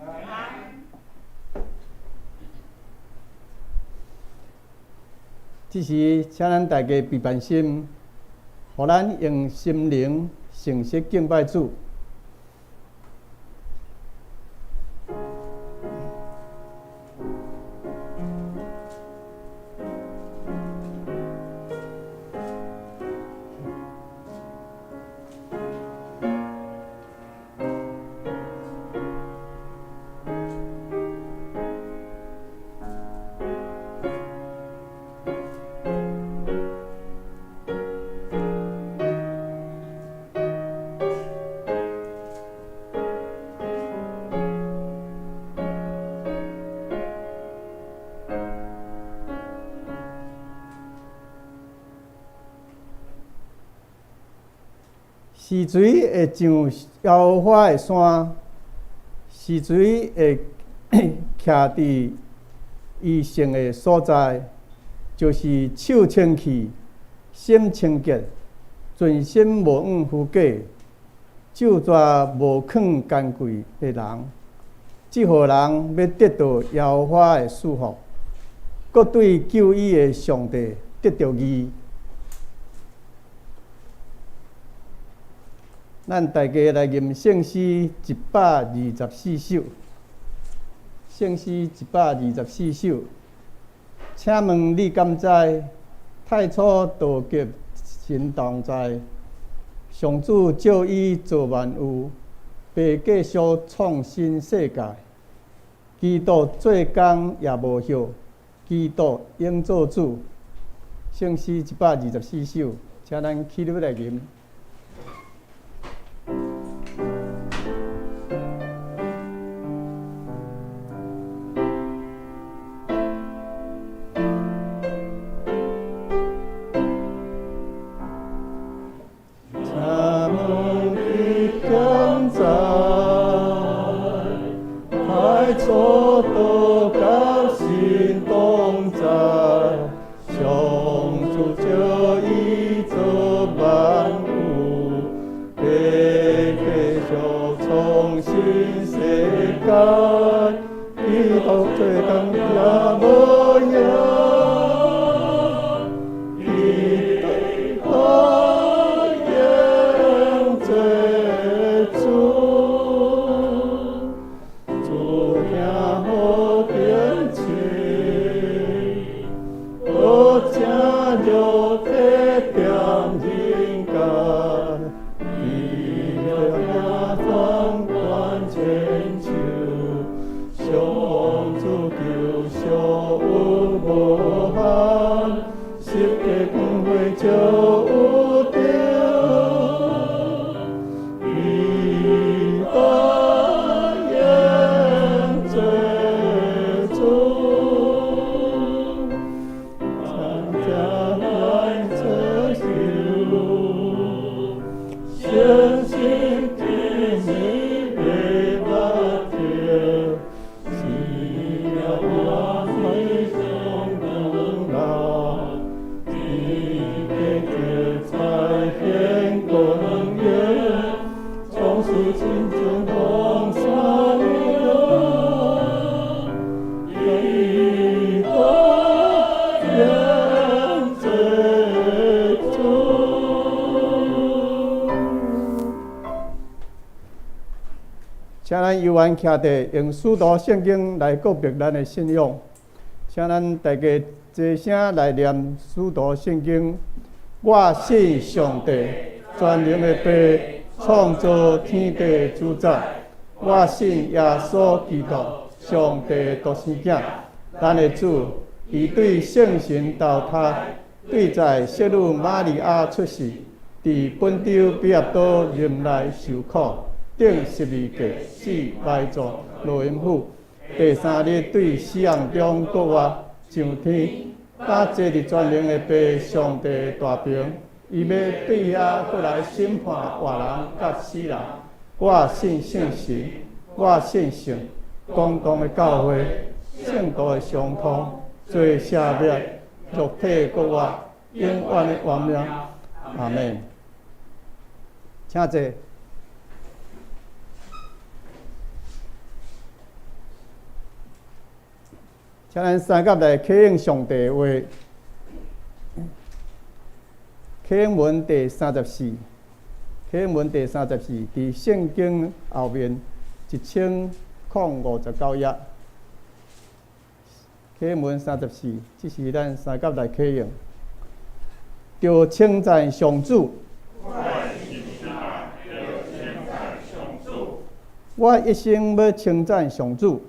安。這時，請咱大家閉辦心，予咱用心靈誠實敬拜主。是誰會上耶和華的山？是誰會徛佇伊聖的所在？就是手清氣、心清潔、存心無往虛假、手逝無囥權貴的人。這號人欲得著耶和華的賜福，閣對救伊的上帝得著義。咱大家來吟聖詩124首，聖詩124首。請問你敢知？太初道及神同在，上主借伊造萬有，父繼續創新世界。基督做工也無歇，基督永做主。聖詩124首，請咱起立來吟。請問你敢知？太初道及神同在，上主借伊造萬有，父繼續創新世界，基督做工也無歇，基督永做主，主聽好天賜，好請肉體踮人間，基督聽掌權千秋，上主救贖有無限，十架光輝照有頂，基督永做主，參加來接受，相信天你的目標，是了我最上功勞，伊的腳才顯光耀，創世親像同三有，基督永做主。請咱猶原徛佇，用使徒聖經來告白咱的信仰。請咱大家齊聲來念使徒聖經。我信上帝，全能的父，創造天地主宰。我信耶穌基督，上帝獨生囝，咱的主，伊對聖神投胎，對在聖女瑪利亞出世，佇本丟彼拉多忍耐受苦，釘十字架，死埋葬，落陰府，第三日對死人中復活，上天，搭坐佇全能的父上帝大爿，伊欲對遐閣來審判活人佮死人。我信聖神，我信聖公共的教會，聖徒的相通，罪赦免，肉體復活，永遠的活命。阿門。請坐。請咱三佮來啟應上帝話，啟應文第三十四，啟應文第三十四，佇聖經後面1059頁。啟應文三十四，這是咱三佮來啟應，著稱讚上主。我一生欲稱讚上主。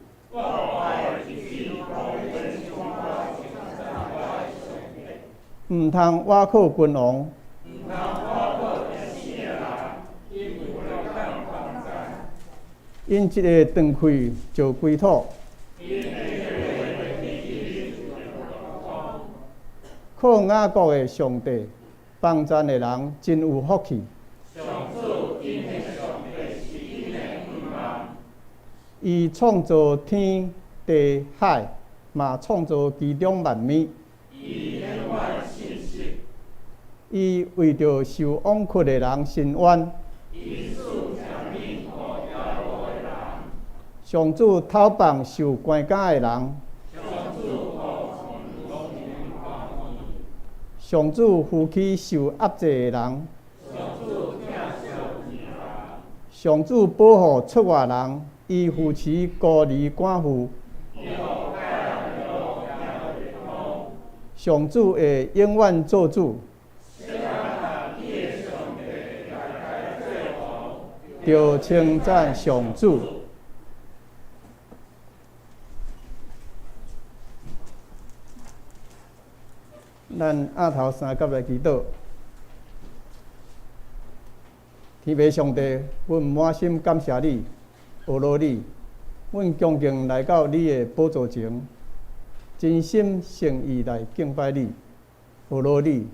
毋通倚靠君王。𪜶一下斷氣就歸土。靠雅各的上帝幫贊的人真有福氣。伊創造天地海，嘛創造其中萬物。伊為著受枉屈的人伸冤。上主討放受關監的人。上主扶起受壓制的人。上主保護出外人，伊扶持孤兒寡婦。上主會永遠做主。著稱讚上主。咱額頭三佮來祈禱。天父上帝，阮滿心感謝你，阿羅你，阮恭敬來到你的寶座前，真心誠意來敬拜你，阿羅你，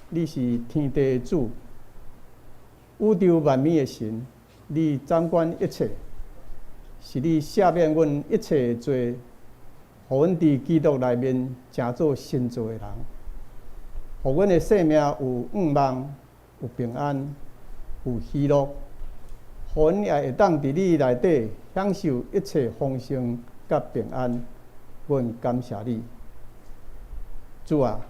你是天地的主，宇宙萬物的神，你掌管一切，是你赦免阮一切的罪，予阮佇基督內面成做新造的人，予阮的生命有盼望，有平安，有喜樂，予阮也會當佇你內底享受一切豐盛佮平安。阮感謝你，主啊，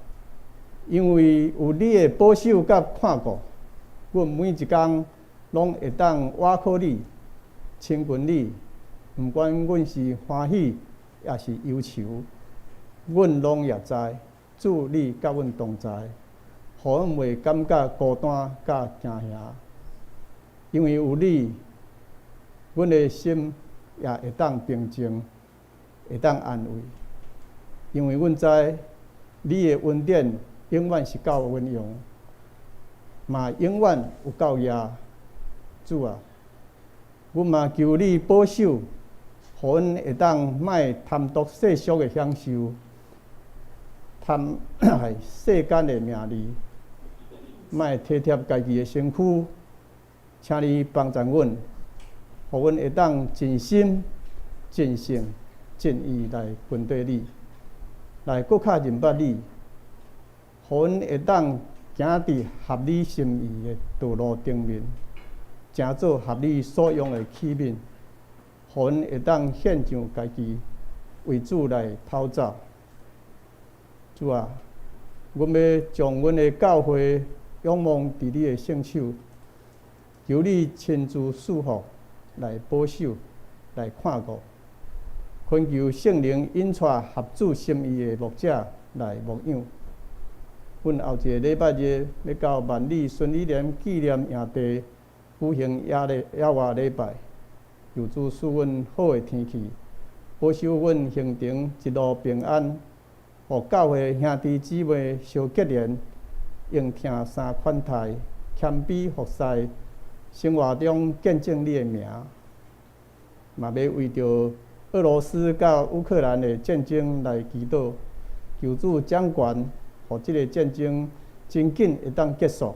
因為有你的保守佮看顧，阮每一工攏會當倚靠你、親近你，毋管阮是歡喜抑是憂愁，阮攏也知主你佮阮同在，予阮袂感覺孤單佮驚嚇。因為有你，阮的心也會當平靜，會當安慰。因為阮知你的恩典永遠是夠阮用，嘛永遠有夠額。主啊，阮嘛求你保守，予阮會當莫貪圖世俗的享受，貪愛世間的名利，莫體貼家己的身軀。請你幫助阮，予阮會當盡心、盡性、盡意來跟綴你，來閣較認捌你，予阮會當行佇合你心意的道路頂面，成做合你所用的器皿，予阮會當獻上家己，為主來跑走。主啊，阮欲將阮的教會仰望佇你的聖手。求你親自賜福，來保守，來看顧，懇求聖靈引帶合主心意的牧者來牧養。阮後一个禮拜日欲到萬里孫理蓮紀念營地舉行野外禮拜，求主賜阮好的天氣，保守阮行程一路平安，予教會兄弟姊妹相結連，用疼三款待，謙卑服侍。生活中見證你的名，嘛欲為著俄羅斯佮烏克蘭的戰爭來祈禱，求主掌權，予這個戰爭真緊會當結束，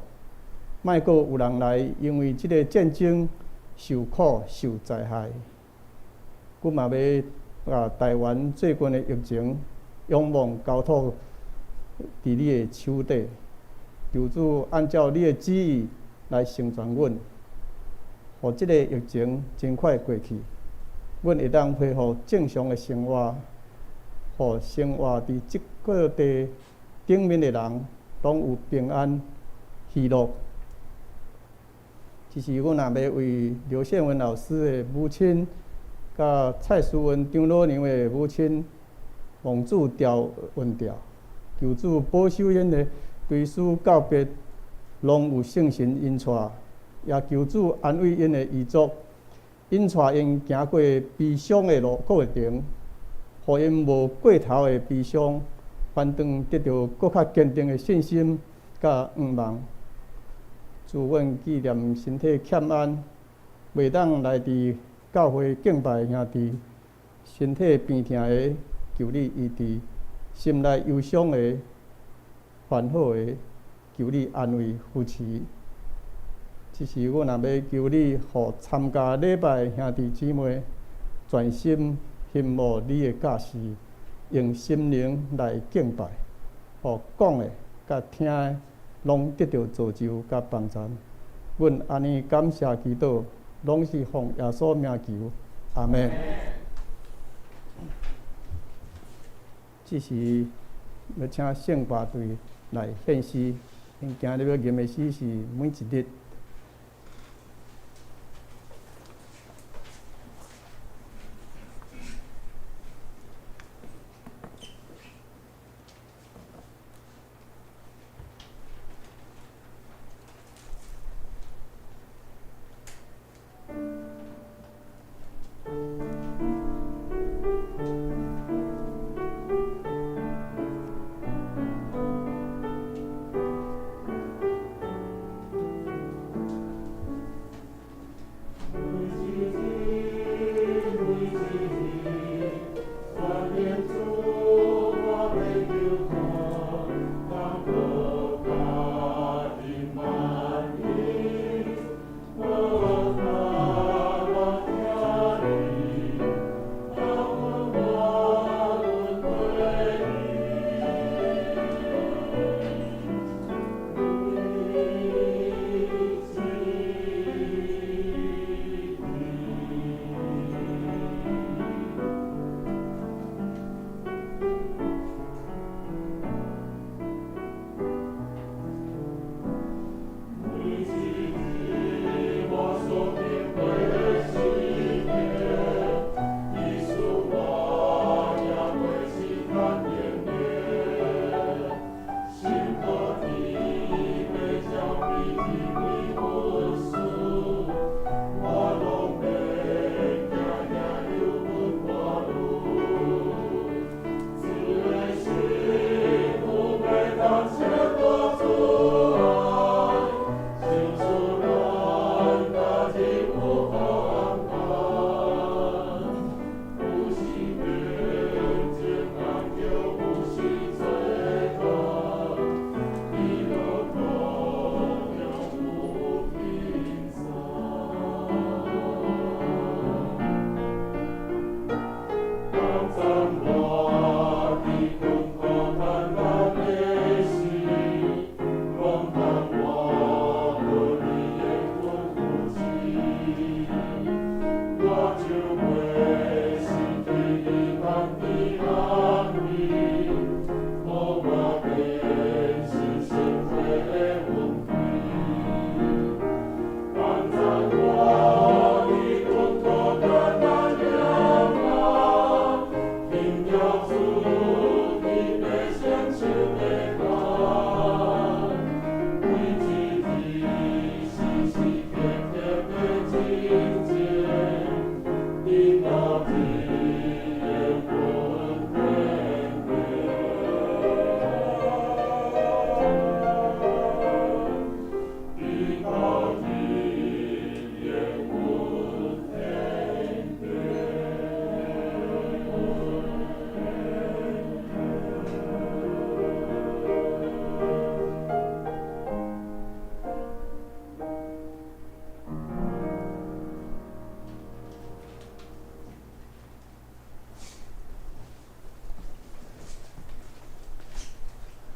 莫閣有人來因為這個戰爭受苦受災害。阮嘛欲共台灣最近的疫情仰望交託佇你的手底，求主按照你的旨意來成全阮。予這个疫情真快過去，阮會當恢復正常的生活，予予生活佇這塊地頂面的人，攏有平安、喜樂。這是阮也欲為劉憲文老師的母親，佮蔡淑文張老娘的母親，望主調運調，求主保守𪜶的追思告別，攏有聖神引帶，也求主安慰𪜶的遺族，引帶𪜶行過悲傷的路過程，予𪜶無過頭的悲傷，反轉得著閣較堅定的信心佮盼望。主，阮紀念身體欠安，袂當來佇教會敬拜的兄弟，身體病疼的，求你醫治；心內憂傷的、煩惱的，求你安慰扶持。這時，阮也欲求你，予參加禮拜的兄弟姊妹，全心欣慕你的教示，用心靈來敬拜，予講的佮聽的，攏得著造就佮幫助。阮按呢感謝祈禱，攏是奉耶穌名求，阿們。這時欲請聖歌隊來獻詩，𪜶今日欲吟的詩是每一日。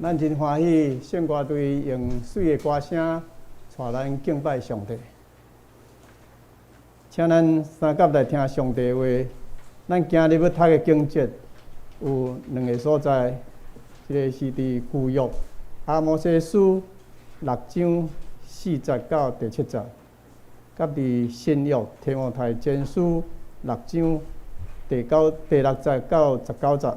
咱真歡喜，聖歌隊用媠的歌聲帶咱敬拜上帝。請咱三佮來聽上帝話。咱今日欲讀的經節，有兩个所在，一个是佇舊約阿摩司書六章四節到第七節，佮佇新約提摩太前書六章第六節到19節。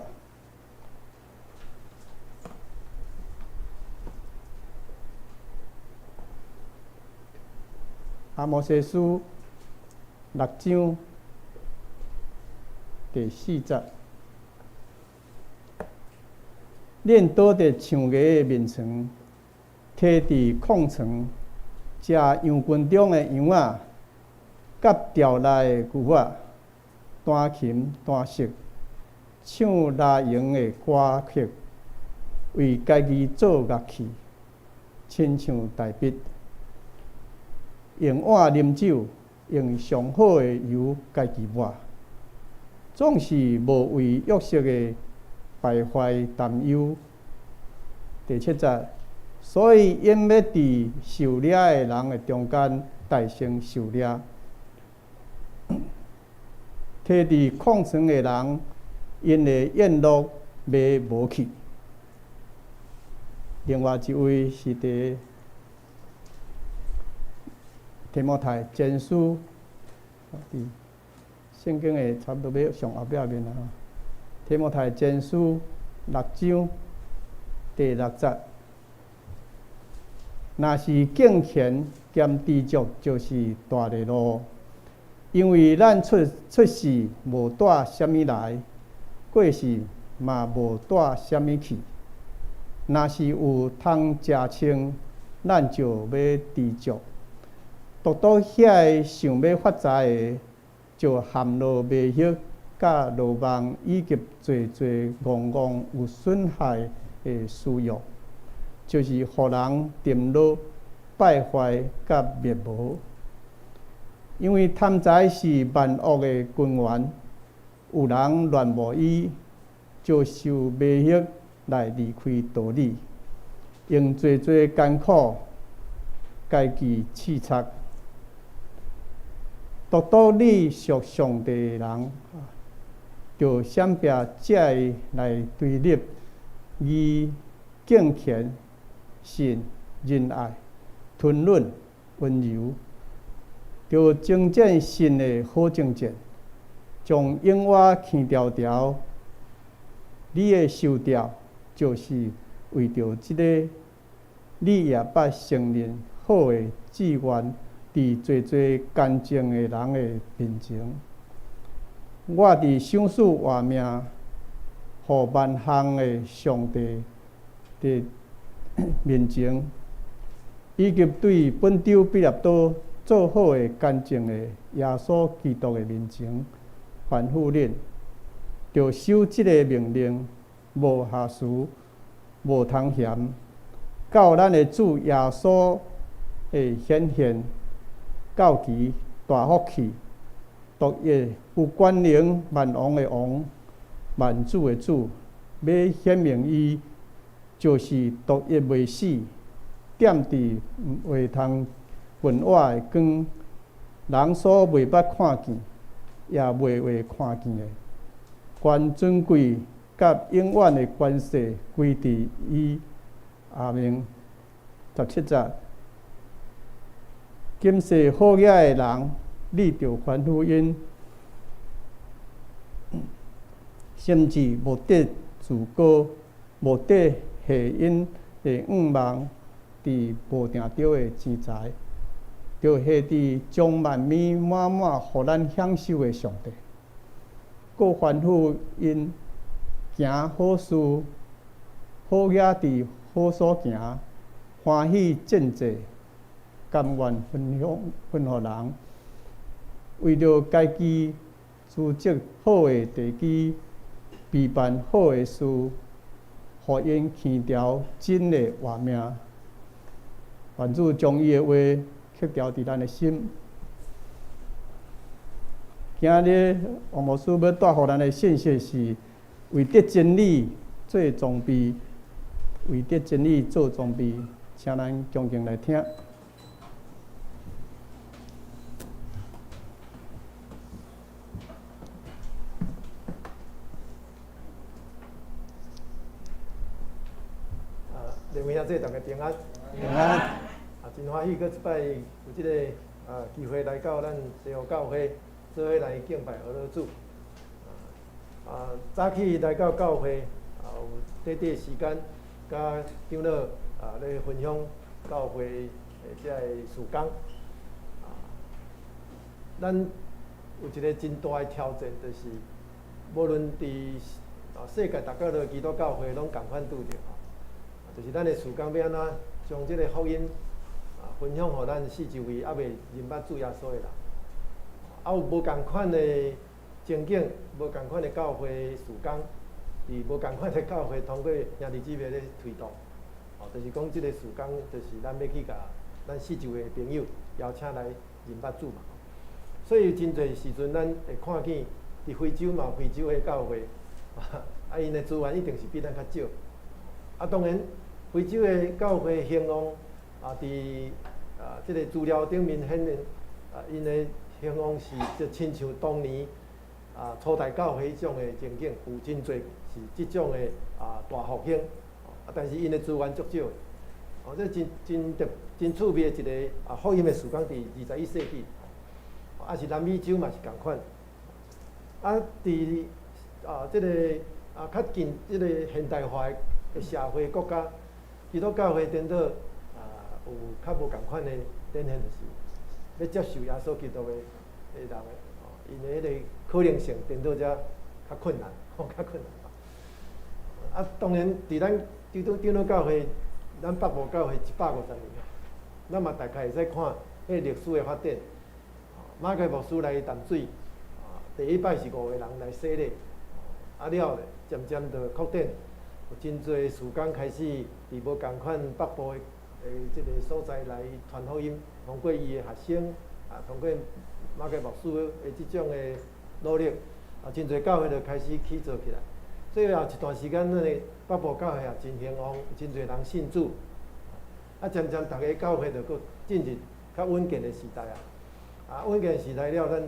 阿摩司書六章第四節，恁倒佇象牙的眠床，䖙佇炕床，食羊群中的羊仔，佮牢內的牛仔，彈琴彈瑟，唱拉弦的歌曲，為家己做樂器，親像大衛。用碗啉酒，用上好的油家己抹，總是無為約瑟的敗壞擔憂。第七節，所以𪜶欲佇受掠的人的中間大聲受掠，䖙佇炕床的人，𪜶的宴樂欲無去。另外一位是佇提摩太前書，佇聖經的差不多欲上後壁面啊。提摩太前書六章第六節，若是敬虔兼知足，就是大利路。因為咱出世無帶啥物來，過世嘛無帶啥物去。若是有通食穿，咱就欲知足。獨獨遐个想欲發財的，就陷落迷惑、佮羅網以及濟濟戇戇有損害的私欲，就是予人沉落、敗壞佮滅無。因為貪財是萬惡的根源，有人戀慕伊，就受迷惑來離開道理，用濟濟艱苦家己刺插。獨獨你屬上帝的人，著閃避這个來對立義、敬虔、信、仁愛、吞忍、溫柔，著征戰信的好征戰，將永活牽牢牢。你的受調就是為著這个，你也捌承認好的志願，佇濟濟乾淨的人的面前。我佇賞賜活命，予萬項的上帝佇面前，以及對本丟彼拉多做好的乾淨的耶穌基督的面前，吩咐恁，著守這个命令，無瑕疵，無通嫌，到咱的主耶穌的顯現，到其大福氣，獨一有權能萬王的王，萬主的主，欲顯明伊就是獨一袂死，踮佇袂通噴活的光，人所袂捌看見，也袂會看見的，願尊貴佮永遠的權勢歸佇伊。阿們。17節，今世好額的人，你著吩咐𪜶，甚至莫得自高，莫得下𪜶的願望，佇無定著的錢財，著下佇將萬物滿滿予咱享受的上帝。閣吩咐𪜶行好事，好額佇好所行，歡喜賑濟，甘願分享分予人，為著家己貯積好的地基，備辦好的事，予𪜶牽牢真的活命。願主將伊的話刻牢佇咱的心。今日王牧師欲帶予咱的信息是為得真理做裝備，為得真理做裝備，請咱恭敬來聽。兄姊，大家平安。平安。啊，真歡喜，閣一擺有這个機會來到咱西湖教會，做伙來敬拜阿老主。早起來到教會，有短短時間，佮長老咧分享教會的這个事工。咱有一个真大的挑戰，就是無論佇世界逐角落基督教會攏仝款拄著吼，就是咱的事工欲按怎將這个福音分享予咱四周圍猶未認捌主耶穌的人。有無仝款的情景，無仝款的教會事工，佇無仝款的教會通過兄弟姊妹咧推動，哦，就是講這个事工，就是咱欲去共咱四周圍的朋友邀請來認捌主嘛。所以真濟時陣，咱會看見佇非洲嘛，有非洲的教會，𪜶的資源一定是比咱較少。當然，非洲的教會興旺，佇這个資料頂面顯現，𪜶的興旺是就親像當年初代教會彼種的情景，有真濟是這種的大復興，但是𪜶的資源足少。哦，這真真特真趣味的一个福音的事工，佇21世紀，是南美洲嘛是仝款。佇這个較近這个現代化的社會國家，基督教會顛倒有較無仝款的展現，就是欲接受耶穌基督的人，哦，𪜶的彼个可能性顛倒才較困難，吼，較困難。當然，佇咱基督長老教會，咱北部教會150年，咱嘛大概會使看彼个歷史的發展。馬偕牧師來淡水，第一擺是五個人來洗禮，了咧，漸漸就擴展，有真濟事工開始佇無仝款北部的這个所在來傳福音，通過伊的學生，通過馬偕牧師的這種的努力，真濟教會就開始起做起來。所以有一段時間，咱的北部教會也真興旺，真濟人信主。漸漸逐个教會就閣進入較穩健的時代啊。穩健時代了，咱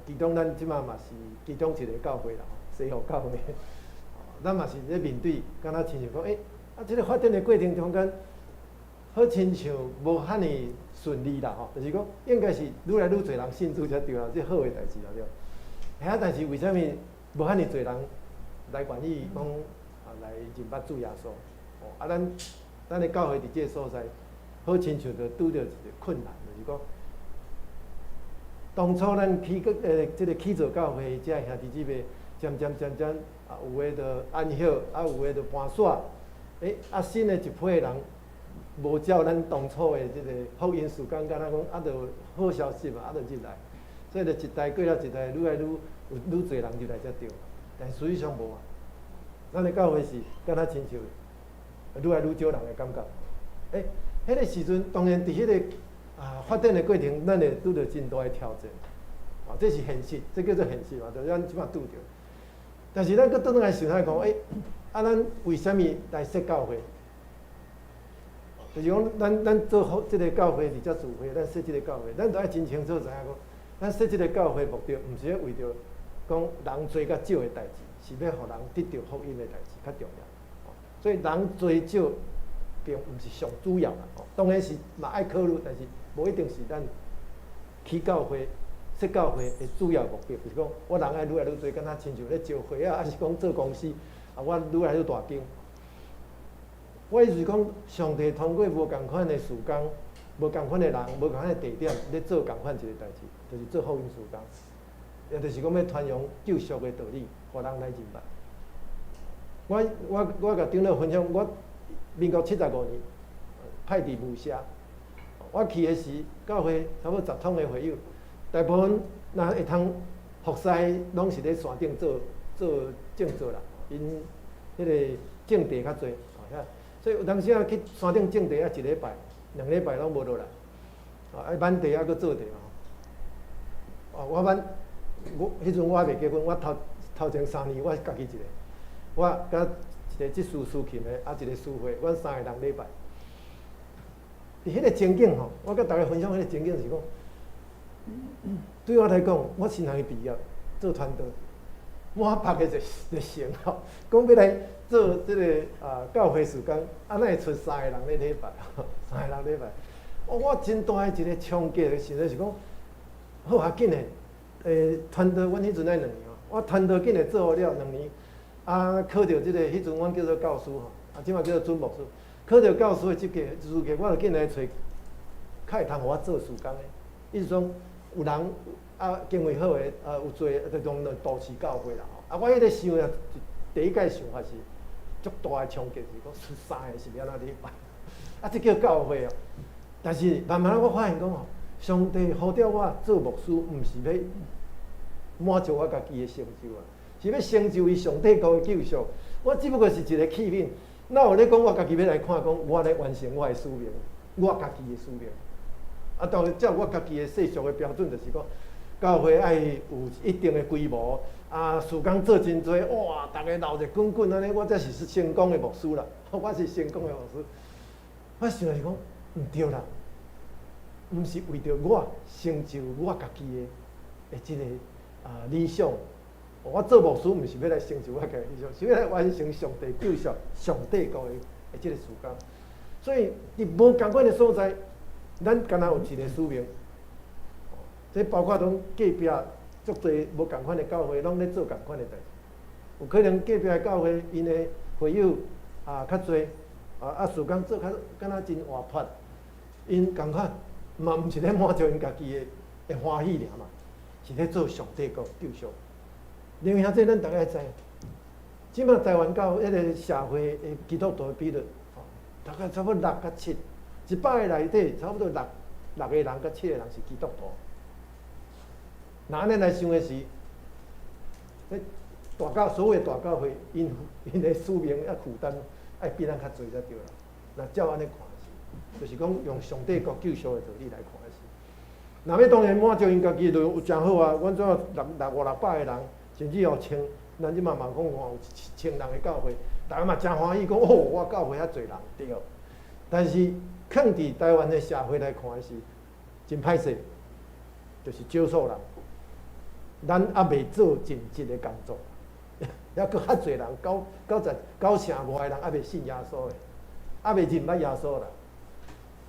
其中咱這馬嘛是其中一个教會啦，西湖教會。咱嘛是咧面對，敢若親像講，這个發展的過程中間，好親像無遐爾順利啦吼，就是講應該是愈來愈濟人信主才對啦，這好的代誌啦對。但是為啥物無遐爾濟人來願意講來認捌主耶穌？哦，咱的教會佇這个所在，好親像就拄著一个困難，就是講，當初咱起個這个起做教會，這兄弟姊妹，漸漸漸漸有的就安歇，有的就搬煞，新的一批人，無照咱當初的這个福音事工，敢若講，就好消息嘛，就入來，所以就一代過了一代，愈來愈有愈濟人入來才對。但實際上無啊，咱的教會是敢若親像愈來愈少人的感覺。彼个時陣當然佇彼个發展的過程，咱會拄著真大的挑戰。這是現實，這叫做現實嘛，就是咱這擺拄著。但是咱閣轉轉來想來講，咱為啥物來設教會？就是講，咱做好這个教會佇遮聚會，咱設這个教會，咱著愛真清楚知影講，咱設這个教會目的，毋是咧為著講人濟佮少的代誌，是欲予人得著福音的代誌較重要。所以人濟少並毋是上主要啦。當然是嘛愛考慮，但是無一定是咱起教會、設教會的主要目的。就是講，我人愛愈來愈濟，敢若親像咧招會啊，抑是講做公司，我愈來愈大間。我意思是講，上帝通過無仝款的事工、無仝款的人、無仝款的地點，咧做仝款一个代誌，就是做福音事工，也就是講欲傳揚救贖的道理，予人來認捌。我共長老分享，我民國75年派佇霧社，我去的時，教會差不多10通的會友，大部分若會通服侍，攏是咧山頂做做種作啦，𪜶彼个種地較濟，遐，所以有當時啊去山頂種地啊，一禮拜、2禮拜攏無落來，挽地啊閣做地嘛。我挽，我彼陣我猶未結婚，我頭頭前3年我家己一個，我佮一個執事司琴的，一個司會，阮三个人禮拜。佇彼个情景吼，我佮大家分享彼个情景是講，對我來講，我新學畢業做傳道，滿腹的熱誠吼，講欲來做這个啊教會事工，啊，哪會賰三个人咧禮拜，三个人禮拜。哦，我真大的一个衝擊的時陣是講，好啊，緊的，傳道，阮彼陣愛兩年哦，我傳道緊的做好了兩年，啊，考著這个彼陣阮叫做教師吼，啊，這馬叫做準牧師，考著教師的資格，我就緊來揣，較會通予我做事工的，意思講有人啊經費好的啊有濟，就用都市教會啦吼。啊，我彼个想啊，第一擺想法是足大的衝擊，是講賰三个是欲按怎禮拜？啊，這叫教會哦。但是慢慢我發現講吼，上帝呼召我做牧師，毋是欲滿足我家己的成就啊，是欲成就伊上帝國的救贖。我只不過是一個器皿。哪有咧講我家己欲來看講，我咧完成我的使命，我家己的使命。啊，當然照我家己的世俗的標準，就是講教會愛有一定的規模，啊，事工做真濟，哇，逐家鬧熱滾滾按呢，我才是成功的牧師啦，我是成功的牧師。我想是講，毋對啦，毋是為著我成就我家己的這个啊理想。我做牧師毋是欲來成就我家己的理想，是欲來完成上帝救贖、上帝國的這个事工。所以，佇無仝款的所在，咱敢若有一个使命。這包括講隔壁足濟無仝款的教會，攏咧做仝款的代誌。有可能隔壁的教會𪜶的會友啊較濟，啊事工做較敢若真活潑，𪜶仝款嘛毋是咧滿足𪜶家己的歡喜爾嘛，是咧做上帝國救贖。另外兄弟，咱逐家知，這馬台灣教彼个社會的基督徒的比率，吼，大概差不多6佮7，100個內底差不多六個人佮七個人是基督徒。若按呢來想的是，彼大教所謂大教會，𪜶的使命抑負擔愛比咱較濟才對啦。若照按呢看是，就是講用上帝國救贖的道理來看的是。若欲當然滿足𪜶家己就有誠好啊，阮怎六六五六百個人，甚至有千，咱這馬嘛講有千人的教會，逐家嘛誠歡喜講哦，我教會遐濟人對。但是，囥佇台灣的社會來看是真歹勢，就是少數人，咱猶未做盡職的工作，猶閣較濟人九九十九成五的人猶未信耶穌的，猶未認捌耶穌啦。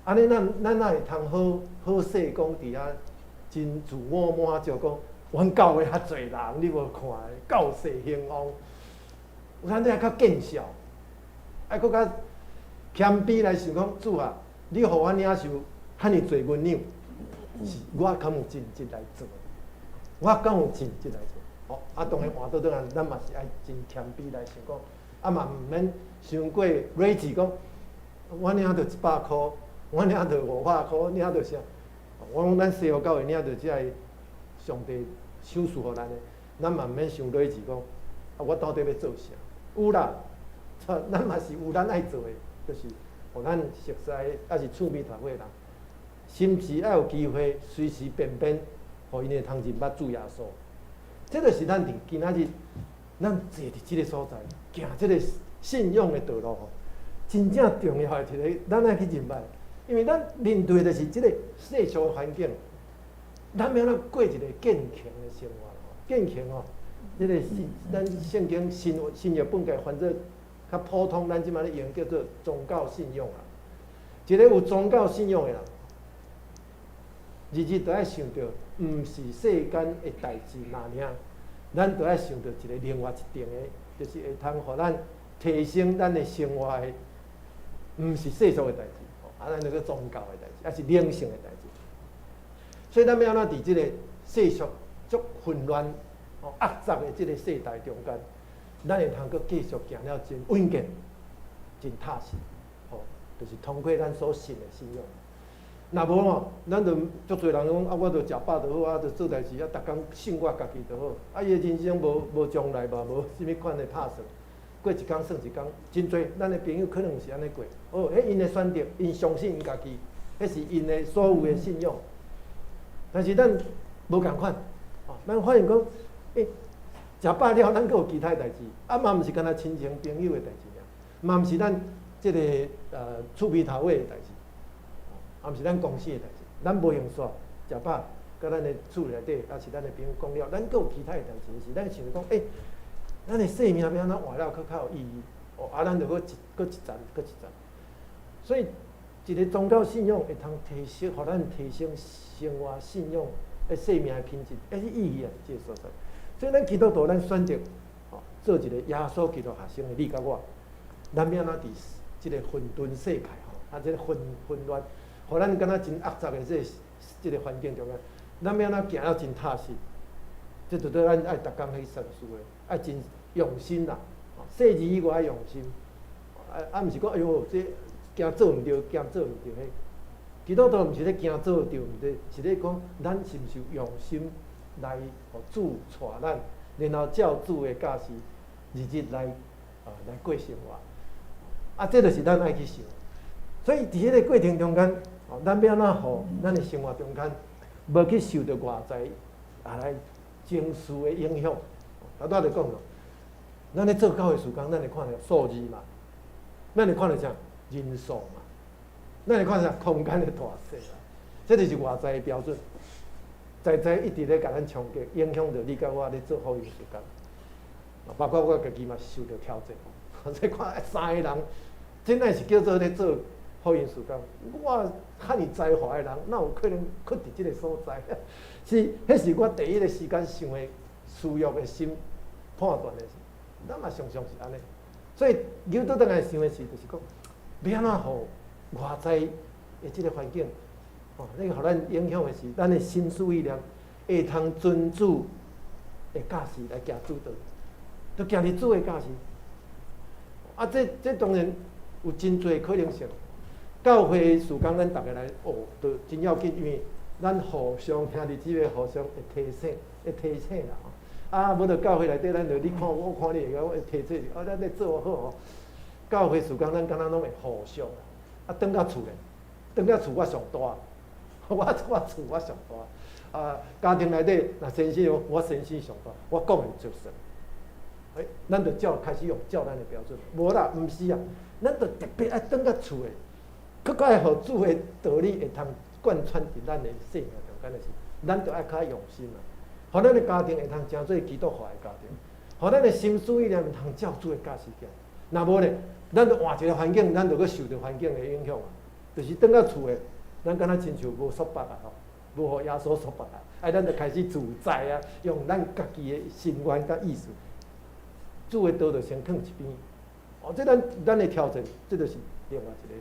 按呢，咱哪會通好好勢講佇遐真自我滿足講，阮教會較濟人，你無看教勢興旺，咱這較見笑，愛閣較謙卑來想講，主啊，你予我領受遐爾濟銀兩，是我敢有盡職來做？我敢有盡職來做？哦，啊，當然換倒轉來，咱嘛是愛真謙卑來想講，啊嘛毋免傷過睿智講，我領著100箍，我領著500箍，領著啥？我講咱西湖教會領著這个上帝賞賜予咱的，咱嘛毋免傷睿智講，啊，我到底欲做啥？有啦，咱嘛是有咱愛做的，就是予咱熟似抑是趣味頭的人，甚至愛有機會隨隨便便，予𪜶會通認捌主耶穌。這就是咱佇今仔日，咱坐佇這个所在，行這个信仰的道路吼，真正重要的一个，咱愛去認捌，因為咱面對的是這个世俗的環境，咱欲按怎過一个敬虔的生活？敬虔吼，這个是咱聖經新約本共翻做較普通，咱這馬咧用叫做宗教信仰啊。一個有宗教信仰的人，日日都愛想著，毋是世間的代誌爾爾，咱都愛想著一個另外一層的，就是會通予咱提升咱的生活的，毋是世俗的代誌，啊，咱那個宗教的代誌，抑是靈性的代誌。所以咱欲按怎佇這個世俗足混亂、哦惡雜的這個世代中間，咱會通閣繼續行了真穩健、真踏實，吼，就是通過咱所信的信仰。若無吼，咱就足濟人講啊，我就食飽就好，啊，就做代誌啊，逐工信我家己就好。啊，伊的人生無將來嘛，無啥物款的拍算，過一工算一工，真濟咱的朋友可能是按呢過。哦，彼𪜶的選擇，𪜶相信𪜶家己，彼是𪜶的所有的信仰。但是咱無仝款，哦，咱發現講，食飽了，咱閣有其他代誌，啊嘛毋是干焦親情朋友的代誌爾，嘛毋是咱這个厝邊頭尾的代誌，也毋是咱公司的代誌，咱無閒煞食飽，佮佮咱的厝內底，抑是咱的朋友講了，咱閣有其他的代誌時，咱想講，欸，咱的生命欲按怎活了閣較有意義？哦，啊，咱就閣一閣一層，閣一層。所以，一个宗教信仰會通提升，予咱提升生活信仰的生命的品質，欸，意義也佇這个所在。所以，咱基督徒，咱選擇哦，做一个耶穌基督學生的你佮我，咱欲按怎佇這个混沌世界吼，啊，這个混亂，予咱感覺真齷齪的這個環境中間，咱欲按怎行了真踏實？這就對咱愛逐工去深思的，愛真用心啦。細膩以外愛用心，啊啊，毋是講哎喲，這驚做毋著，驚做毋著彼。基督徒毋是咧驚做著毋對，是咧講咱是毋是用心來予主帶咱，然後照主的教示，日日來過生活。啊，這就是咱愛去想。所以佇彼个過程中間，哦，咱欲按怎予咱的生活中間，無去受著外在啊來情緒的影響。頭拄仔就講咯，咱咧做教會事工，咱會看著數字嘛，咱會看著啥人數嘛，咱會看著啥空間的大細啦，這就是外在的標準，在在一直咧共咱衝擊，影響著你佮我咧做福音事工。包括我家己嘛是受著挑戰。所以看三个人，真乃是叫做咧做福音事工。我遐爾才華的人，哪有可能囥佇這个所在？是，彼是我第一个時間想的私欲的心判斷的時。咱嘛常常是按呢，所以扭倒轉來想的是，就是講，欲按怎予外在的這个環境，哦，那个予咱影響的是，咱的心思意念會通遵主的教示來行主道，就行佇主的教示。啊，這當然有真濟可能性。教會事工，咱逐个來學，都真要緊，因為咱互相兄弟姊妹互相會提醒，會提醒啦。啊，無就教會內底，咱就你看我，我看你，會提醒。啊，咱咧做好吼。教會事工，咱敢若攏會互相。啊，轉到厝咧，轉到厝我上大，我厝我上大。啊，家庭內底若先生，我先生上大，我講的就算。欸，咱就照開始用照咱的標準，無啦，毋是啊，咱就特別愛轉到厝的，閣較愛予主的道理會通貫穿佇咱的生命中間的時，咱就愛較用心啊，予咱的家庭會通成做基督化的家庭，予咱的心思意念會通照主的教示行。若無咧，咱就換一个環境，咱就閣受著環境的影響啊。就是轉到厝的，咱敢若親像無束縛啊吼，無予耶穌束縛啊，啊，咱就開始自在啊，用咱家己的心願佮意思。主的道就先囥一邊，哦，這咱的挑戰，這就是另外一個。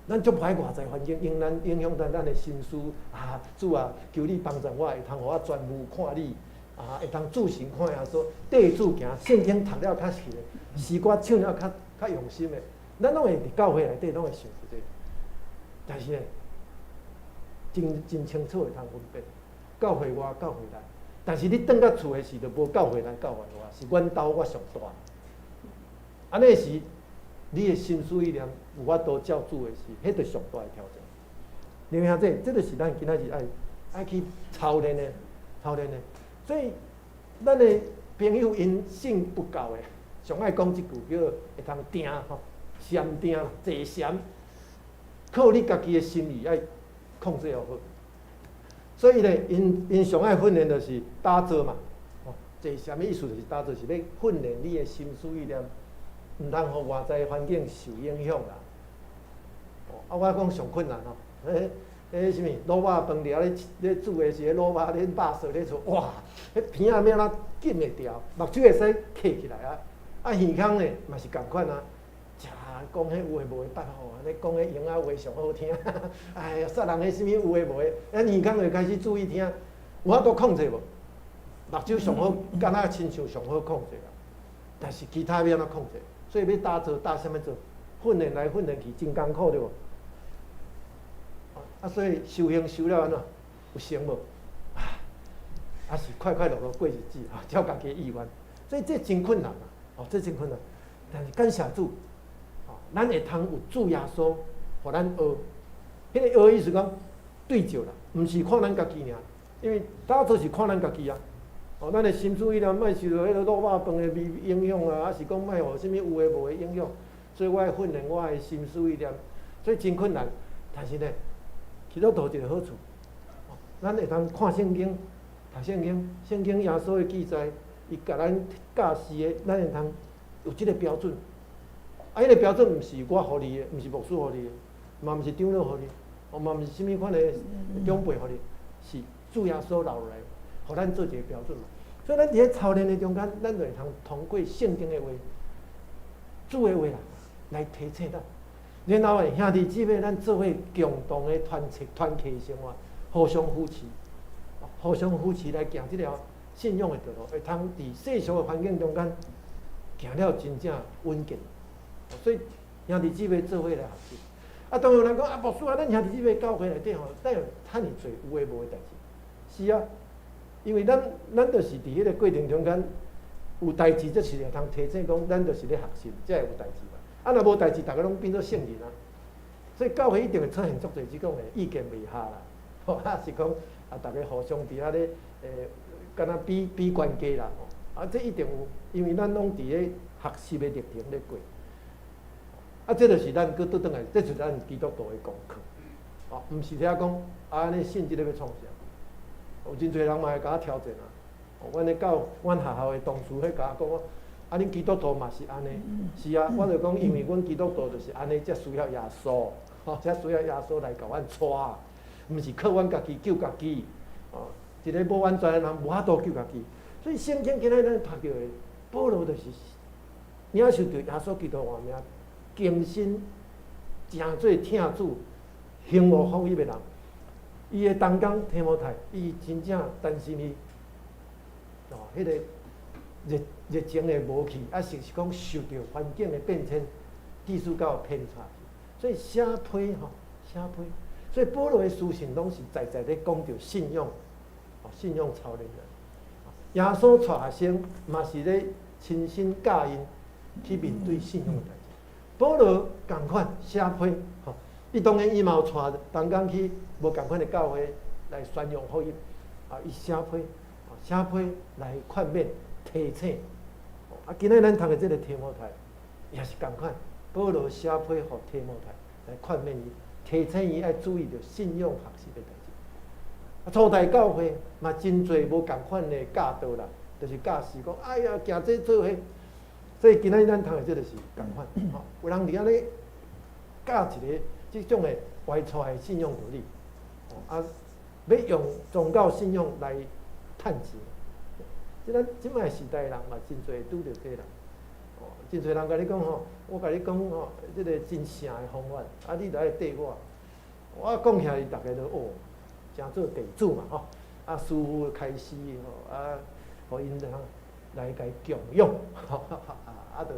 咱足歹外在環境影咱影響咱的心思啊，主啊，求你幫助我，會通予我專注看你，啊，會通注神看耶穌，綴主行，聖經讀了較細的，詩歌唱了較較用心的，咱攏會佇教會內底攏會想這個。但是呢，真真清楚會通分辨，教會外，教會內。但是你轉到厝的時，就無教會內教會外，是阮兜我上大。按呢時，你的心思意念有法度照主的時，彼就上大的挑戰。明兄弟，這就是咱今仔日愛去操練的，操練的。所以，咱的朋友𪜶信佛教的，上愛講這句叫會通定吼，禪定坐禪，靠你家己的心意愛控制予好。所以咧，𪜶上愛訓練就是打坐嘛，吼，坐禪的意思就是打坐，是欲訓練你的心思意念，毋通予外在環境受影響啦。哦，啊，我講上困難吼，彼啥物滷肉飯佇遐咧煮的時，彼滷肉咧肉臊咧出，哇，彼鼻仔欲按怎禁會牢，目睭會使瞌起來啊。啊，耳孔咧嘛是仝款啊，食講彼有的無的，拜託，按呢講彼閒仔話上好聽，哎呀，殺人彼啥物有的無的，咱耳孔就開始注意聽，有法度控制無？目睭上好，敢若親像上好控制啦，但是其他欲按怎控制？所以欲打坐打啥物坐？訓練來訓練去真艱苦對無？啊，所以修行修了按怎？有成無？啊，還是快快樂樂過日子啊，照家己的意願。所以這真困難啊！哦，這真困難。但是感謝主，哦，咱會通有主耶穌，予咱學。彼個學意思講對照啦，毋是看咱家己爾，因為打坐是看咱家己啊。哦，咱的心思意念莫受著彼個滷肉飯的味影響啊，抑是講莫予啥物有的無的影響。所以我愛訓練我的心思意念，所以真困難。但是呢，基督徒一個好處，咱會通看聖經、讀聖經，聖經耶穌的記載，伊共咱教示的，咱會通有這個標準。啊，彼個標準毋是我予你的，毋是牧師予你的，嘛毋是長老予你，哦嘛毋是啥物款的長輩予你，是主耶穌留落來，予咱做一個標準嘛。所以咱佇咧操練的中間，咱就會通通過聖經的話、主的話啦，來提醒咱。然後的兄弟姊妹，咱做伙共同的團契、團契生活，互相扶持，互相扶持來行這條信仰的道路，會通佇世俗的環境中間行了真正穩健。所以兄弟姊妹做伙來學習。啊，當然有人講啊，牧師啊，咱兄弟姊妹教會內底吼，咱有遮爾濟有的無的代誌。是啊，因為咱就是佇彼個過程中間有代誌，這是會通提醒講，咱就是咧學習，才會有代誌嘛。啊，若無代誌，逐家攏變做聖人啊。所以教會一定會出現足濟這種的意見袂合啦，吼，啊是講啊，逐家互相佇遐咧，敢若比比懸低啦，吼，啊，這一定有，因為咱攏佇咧學習的歷程咧過。啊，這就是咱閣倒轉來，這就是咱基督徒的功課，哦，毋是遐講啊，按呢信這个欲創啥？有真濟人嘛會共我挑戰啊！阮咧教阮學校的同事彼共我講，啊，恁基督徒嘛是按呢？是啊，我就講，因為阮基督徒就是按呢，才需要耶穌，吼，才需要耶穌來共阮帶，毋是靠阮家己救家己，哦，一个無完全的人無法度救家己。所以聖經今仔咱讀著的，保羅就是領受著耶穌基督活命，更新成做疼主、興和福音的人。伊的同工提摩太，伊真正擔心伊，哦，彼個熱熱情的無去，啊，是是講受著環境的變遷，致使到偏差。所以寫批吼，寫批。所以保羅的書信攏是在在咧講著信仰，哦，信仰操練的。耶穌帶學生嘛是咧親身教𪜶去面對信仰的代誌。保羅仝款寫批，吼，伊當然伊嘛有帶同工去無仝款的教會來宣揚福音，啊，伊寫批，寫批來勸勉、提醒。啊，今仔咱讀的這個提摩太也是仝款，保羅寫批予提摩太來勸勉伊，提醒伊愛注意著信仰學習的代誌。啊，初代教會嘛真濟無仝款的教導啦，就是教示講，哎呀，行這做彼。所以今仔咱讀的這個是仝款，吼，有人佇遐咧教一個這種的歪錯的信仰道理，啊，欲用宗教信仰來趁錢。這咱這擺時代人嘛，真濟拄著這人，哦，真濟人共你講吼，我共你講吼，這個真聖的方法，啊，你著愛綴我。我講起來，逐家都哦，誠做地主嘛吼，啊，師父開示吼，啊，予𪜶通來共供養，啊，就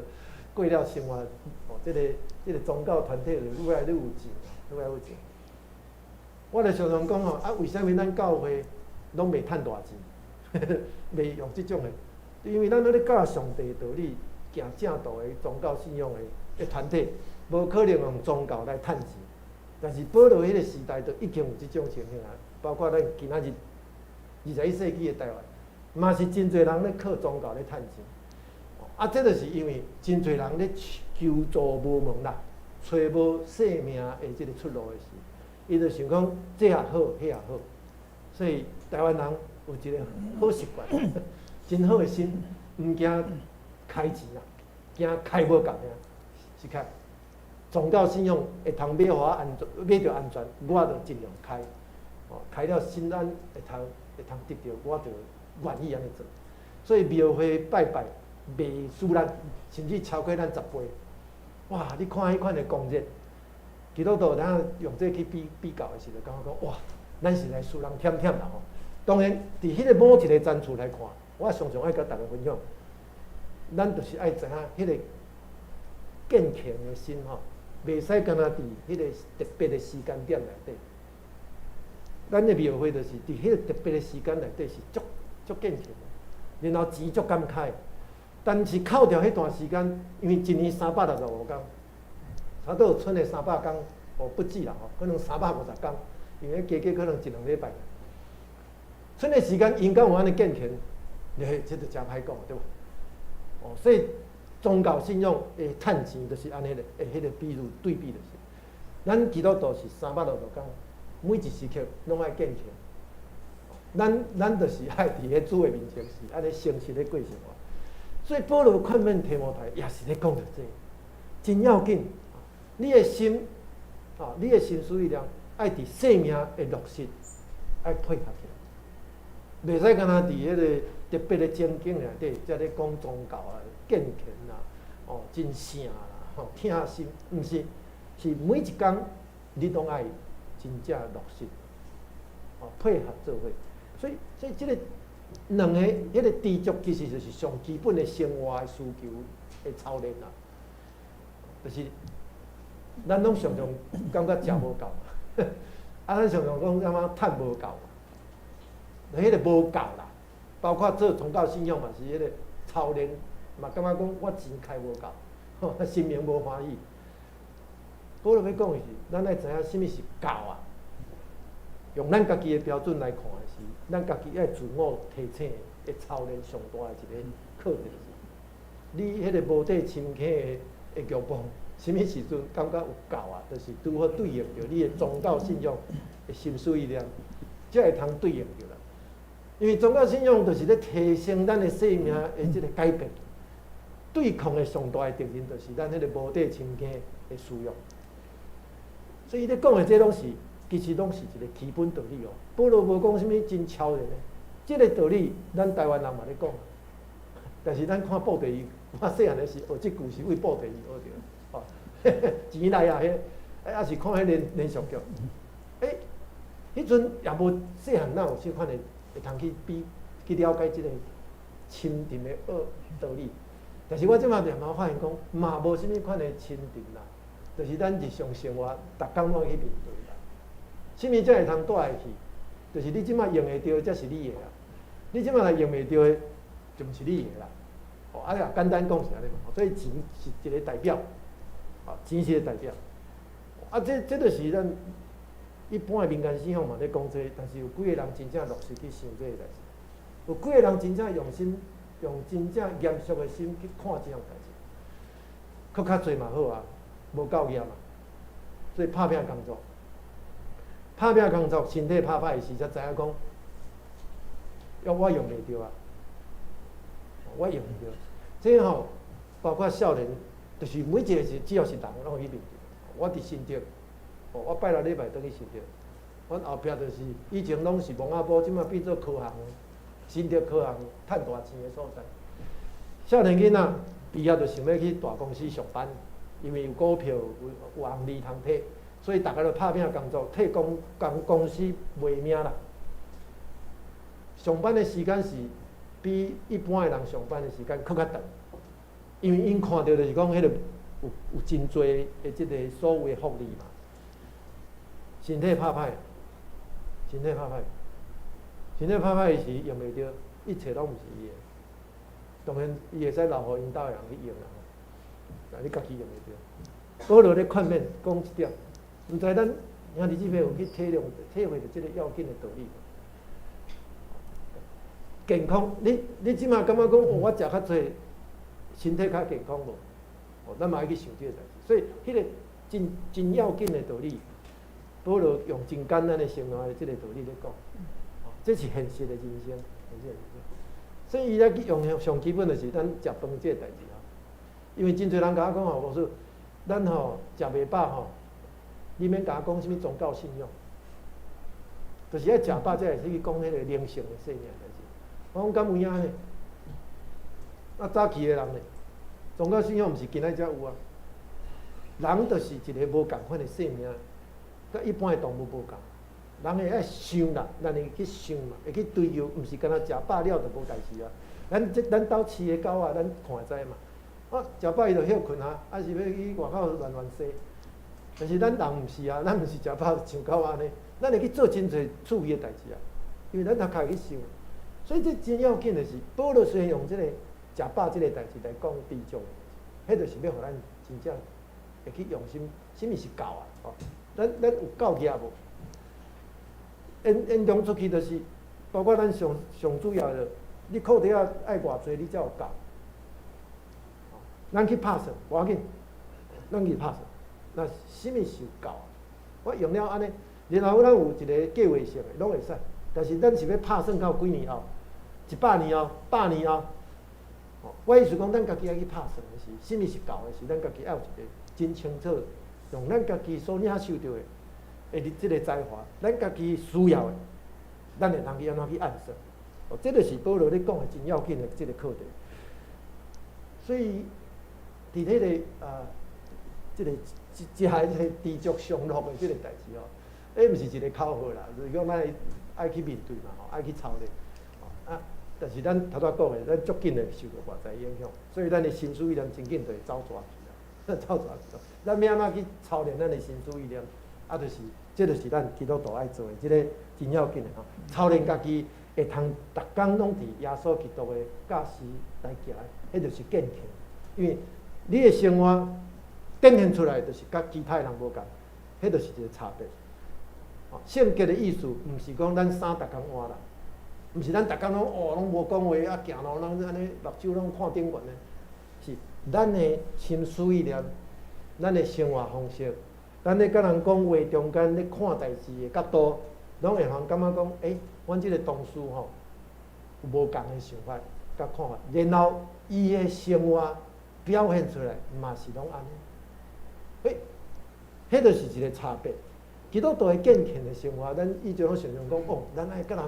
過了生活，哦，這個宗教團體就愈來愈有錢，愈來愈有錢。我就常常講吼，啊，為啥物咱教會攏袂趁大錢，袂用這種的？因為咱咧教上帝道理，行正道的宗教信仰的團體，無可能用宗教來趁錢。但是保羅彼個時代就已經有這種情形啊，包括咱今仔日21世紀的台灣，嘛是真濟人咧靠宗教咧趁錢。啊，這就是因為真濟人咧求助無門啦，揣無生命的這個出路的時，伊就想講這也好，彼也好，所以台灣人有一個好習慣，真好的心，毋驚開錢啦，驚開無夠爾，是較宗教信仰會通買予我安全，買著安全，我就盡量開，哦，開了心安會通得著，我就願意按呢做。所以廟會拜拜袂輸咱，甚至超過咱10倍。哇！你看彼款的狂熱，基督徒當用這去比比較的時陣，感覺講哇，咱實在輸人忝忝啦吼。當然，佇彼個某一個層次來看，我常常愛共大家分享，咱就是愛知影彼個敬虔的心吼，袂使干焦佇彼個特別的時間點內底。咱的廟會就是佇彼個特別的時間內底是足足敬虔的，然後錢足感慨。但是扣掉彼段時間，因為一年365天，差不多賰的300工，哦不止啦吼，可能350天，因為加加可能一兩禮拜。賰的時間𪜶敢有按呢敬虔，嘿，這就誠歹講對無？哦，所以宗教信仰的趁錢就是按呢咧，的彼個比喻對比就是，咱基督徒是365天，每一時刻攏愛敬虔，咱就是愛佇彼主的面前是按呢誠實咧過生活。所以保羅勸勉提摩太，也是咧講著這個，真要緊。你的心，啊，你的心思意念，愛佇生命的落實，愛配合起來，袂使干焦佇彼个特別的情景內底，才咧講宗教啊、敬虔啊、哦，真聖啦、吼，疼心，毋是，是每一工你攏愛真正落實，哦，配合做伙。所以這个兩个彼个知足，其實就是上基本的生活的需求的操練啦。就是咱攏常常感覺食無夠嘛，啊，咱常常講感覺趁無夠嘛，彼个無夠啦，包括做宗教信仰嘛是彼个操練，嘛感覺講我錢開無夠，神明無歡喜。保羅欲講的是，咱愛知影啥物是夠啊？用咱家己的標準來看的是，咱家己愛自我提醒的操練上大的一個課題是，你彼个無底深坑的欲望，啥物時陣感覺有夠啊？就是拄好對應著你的宗教信仰的心思意念，才會通對應著啦。因為宗教信仰就是咧提升咱的生命的這個改變，對抗的上大的敵人就是咱彼个無底深坑的私欲。所以伊咧講的這攏是，其實攏是一個基本道理哦。保羅無講啥物真超然的，這個道理咱台灣人嘛咧講，但是咱看布袋戲，我細漢的時學這句是為布袋戲學著，哦，錢來啊，彼，欸，抑是看彼連續劇，欸，彼陣也無細漢哪有這款的會通去比去了解這個深沉的學道理。但是我這馬慢慢發現講，嘛無啥物款的深沉啦，就是咱日常生活逐工攏去面對啦。啥物才會通帶會去？就是你這馬用會著，才是你的啊。你這馬若用袂著的，就毋是你的啦。哦，啊，簡單講是按呢嘛。所以錢是一個代表，啊，錢是一個代表。啊，這就是咱一般的民間信仰嘛咧講這個，但是有幾个人真正落實去想這个代誌？有幾个人真正用心，用真正嚴肅的心去看這項代誌？閣較濟嘛好啊，無夠業嘛，所以拍拚工作，拍拚工作，身體拍歹時，才知影講，要我用袂著啊，我用袂著。這吼，包括少年，就是每一个是只要是人，攏會去面對。我佇新竹，哦，我拜六禮拜轉去新竹，阮後壁就是以前攏是墓仔埔，這馬變做科行，新竹科行趁大錢的所在。少年囡仔畢業就想欲去大公司上班，因為有股票，有紅利通提，所以逐家都拍拚工作，替公司賣命啦。上班的時間是比一般的人上班的時間閣較長，因為𪜶看著就是講彼个有真濟的這个所謂福利嘛。身體拍歹，身體拍歹，身體拍歹時用袂著，一切攏毋是伊的。當然，伊會使留予𪜶兜的人去用啦。但你家己用袂著。保羅咧勸勉講一點，毋知咱兄弟姊妹有去體諒、體會著這个要緊的道理無？健康，你這馬感覺講，哦，我食較濟，身體較健康無？哦，咱嘛愛去想這个代誌。所以，彼个真要緊的道理，保羅用真簡單的生活的這个道理咧講，哦，這是現實的人生，現實的人生。所以伊咧去用上基本就是咱食飯這个代誌吼，因為真濟人共我講吼，牧師，咱吼食袂飽吼，你免共我講啥物宗教信仰，就是愛食飽才會使去講彼个靈性的生命代誌。我講敢有影呢？啊，早期的人呢，宗教信仰毋是今仔才有啊。人就是一个無仝款的生命，佮一般的動物無仝。人會愛想啦，咱會去想嘛，會去追求，毋是干焦食飽了就無代誌啊。咱這咱兜飼的狗仔，咱看會知嘛。啊，食飽伊就歇睏啊，抑是欲去外口亂亂踅。但是咱人毋是啊，咱毋是食飽像狗按呢，咱會去做真濟趣味的代誌啊，因為咱較會去想。所以這真要緊的是，保羅雖然用這个食飽這个代誌來講知足的代誌，彼就是欲予咱真正會去用心，啥物是夠啊？吼，咱有夠額無？延長出去就是，包括咱上上主要的，你褲底仔愛偌濟，你才有夠。咱去拍算，無要緊，咱去拍算。那啥物是有夠？我用了按呢，然後咱有一个計劃性的，攏會使。但是咱是欲拍算到幾年後？100年後、100年後？我意思講，咱家己愛去拍算的是，啥物是夠的是，咱家己愛有一個真清楚，用咱家己所領受著的這個才華，咱家己需要的，咱會通去按怎去按算？哦，這個是保羅咧講的真要緊的這個課題。所以，佇彼個啊，這個這這下這個知足常樂的這個代誌哦，彼毋是一個口號啦，就是講咱愛去面對嘛，吼，愛去操練。啊，但是咱頭拄仔講的，咱足緊會受著外在影響，所以咱的心思意念真緊就會走蛇去啦，走蛇去。咱欲按怎去操練咱的心思意念？啊，就是，這就是咱基督徒愛做的，這個真要緊的吼。操練家己會通逐工攏佇耶穌基督的教示來行，彼就是敬虔。因為你的生活展現出來，就是佮其他人無仝，彼就是一個差別。聖潔的意思，毋是講咱衫逐工換啦，毋是咱逐工攏哦攏無講話啊，行路攏按呢目睭攏看頂懸的，是咱的心思意念，咱的生活方式，咱咧佮人講話中間咧看代誌的角度，攏會予人感覺講，欸，阮這個同事吼有無仝的想法佮看法，然後伊的生活表現出來嘛是攏按呢。欸，彼就是一個差別。基督徒的敬虔的生活，咱以前攏常常講，哦，咱愛佮人，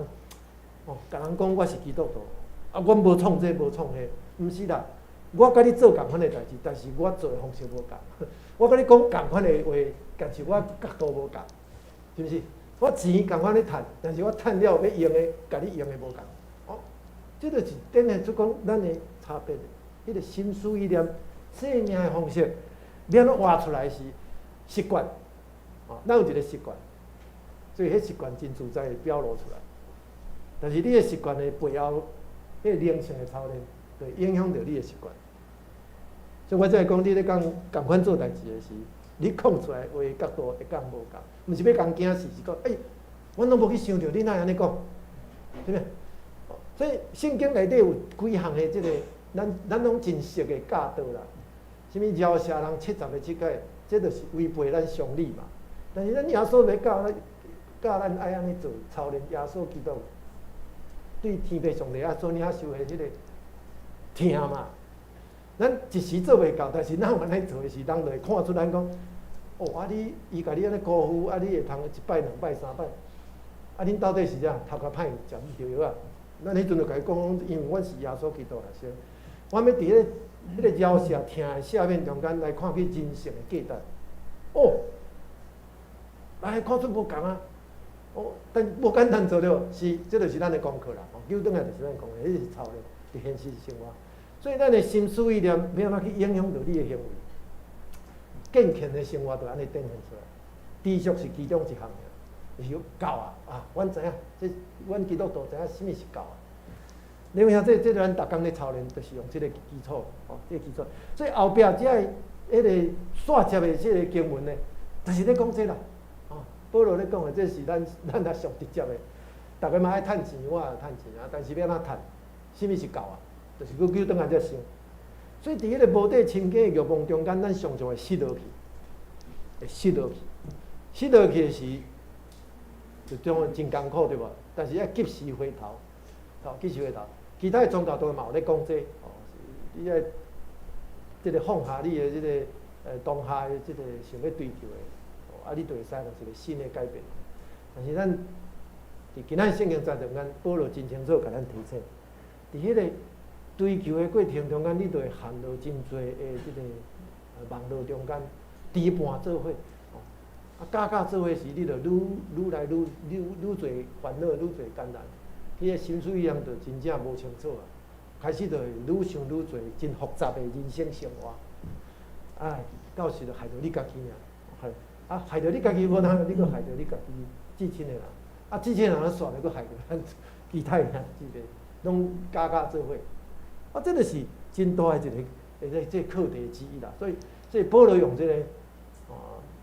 哦，共人講我是基督徒，啊，阮無創這無創彼，毋是啦。我佮你做仝款的代誌，但是我做的方式無仝。我佮你講仝款的話，但是我角度無仝，是毋是？我錢仝款咧趁，但是我趁了欲用的，共你用的無仝。哦，這就是展現出講咱的差別。彼個心思意念、生命的方式，欲按怎活出來是習慣。哦，咱有一個習慣，所以彼習慣真自在會表露出來。但是你的習慣的背後，彼個靈性的操練，就會影響著你的習慣。所以我才會講，你咧講仝款做代誌的時，你講出來話角度會講無仝，毋是欲共驚死，是講，欸，阮攏無去想著，你哪會按呢講？對毋對？所以聖經內底有幾項的這個，咱攏真熟的教導啦。啥物饒舌人70個七擺，這就是違背咱常理嘛。但是咱耶穌欲教咱，教咱愛按呢做，操練耶穌基督對天父上帝啊所領受的彼個疼嘛。咱一時做袂到，但是咱有按呢做的時，人就會看出咱講，哦，啊你伊共你按呢辜負，啊你會通一擺、兩擺、三擺，啊恁到底是啥？頭殼歹食毋著藥啊？咱彼陣就共伊講，因為阮是耶穌基督的學生，我欲佇彼個饒舌疼的赦免中間來看見人生的價值。哦，來看出無仝啊！哦，但無簡單做著，是，這就是咱的功課啦。哦，糾轉來就是咱的功課，彼是操練，佇現實生活。所以咱的心思意念，欲按怎去影響著你的行為？敬虔的生活就按呢展現出來。知足是其中一項，就是夠啊！啊，阮知影，這阮基督徒知影啥物是夠啊。你有影這這咱逐工咧操練，就是用這個基礎，哦，這個基礎。所以後壁這个彼個煞接的這個經文呢，就是咧講這啦。哦，保羅咧講的，這是咱咱較上直接的。逐家嘛愛趁錢，我也趁錢啊，但是欲按怎趁？啥物是夠啊？就是閣叫轉來才想。所以佇彼個無底深坑的欲望中間，咱常常會失落去，會失落去。失落去的時，就種真艱苦對無？但是愛及時回頭，吼，及時回頭。其他的宗教都嘛有咧講這個，哦，你愛這個放下你的這個當下的這個想欲追求的，哦，啊，你就會使有一個新的改變。但是咱佇今仔聖經章中間，保羅真清楚共咱提醒，佇彼個追求的過程中間，你就會陷入真濟的這個網羅中間，豬伴做伙，哦，啊，咬咬做伙時，你就愈愈來愈愈愈濟煩惱，愈濟艱難，彼個心思意念就真正無清楚啊，開始就會愈想愈濟真複雜的人生生活，哎，到時就害著你家己爾，害啊害著你家己無通，你閣害著你家己至親的人，啊至親的人煞來閣害著咱其他的兄弟姊妹，攏咬咬做伙。啊，這個是真大的一個，這個課題之一啦。所以，所以保羅用這個，哦，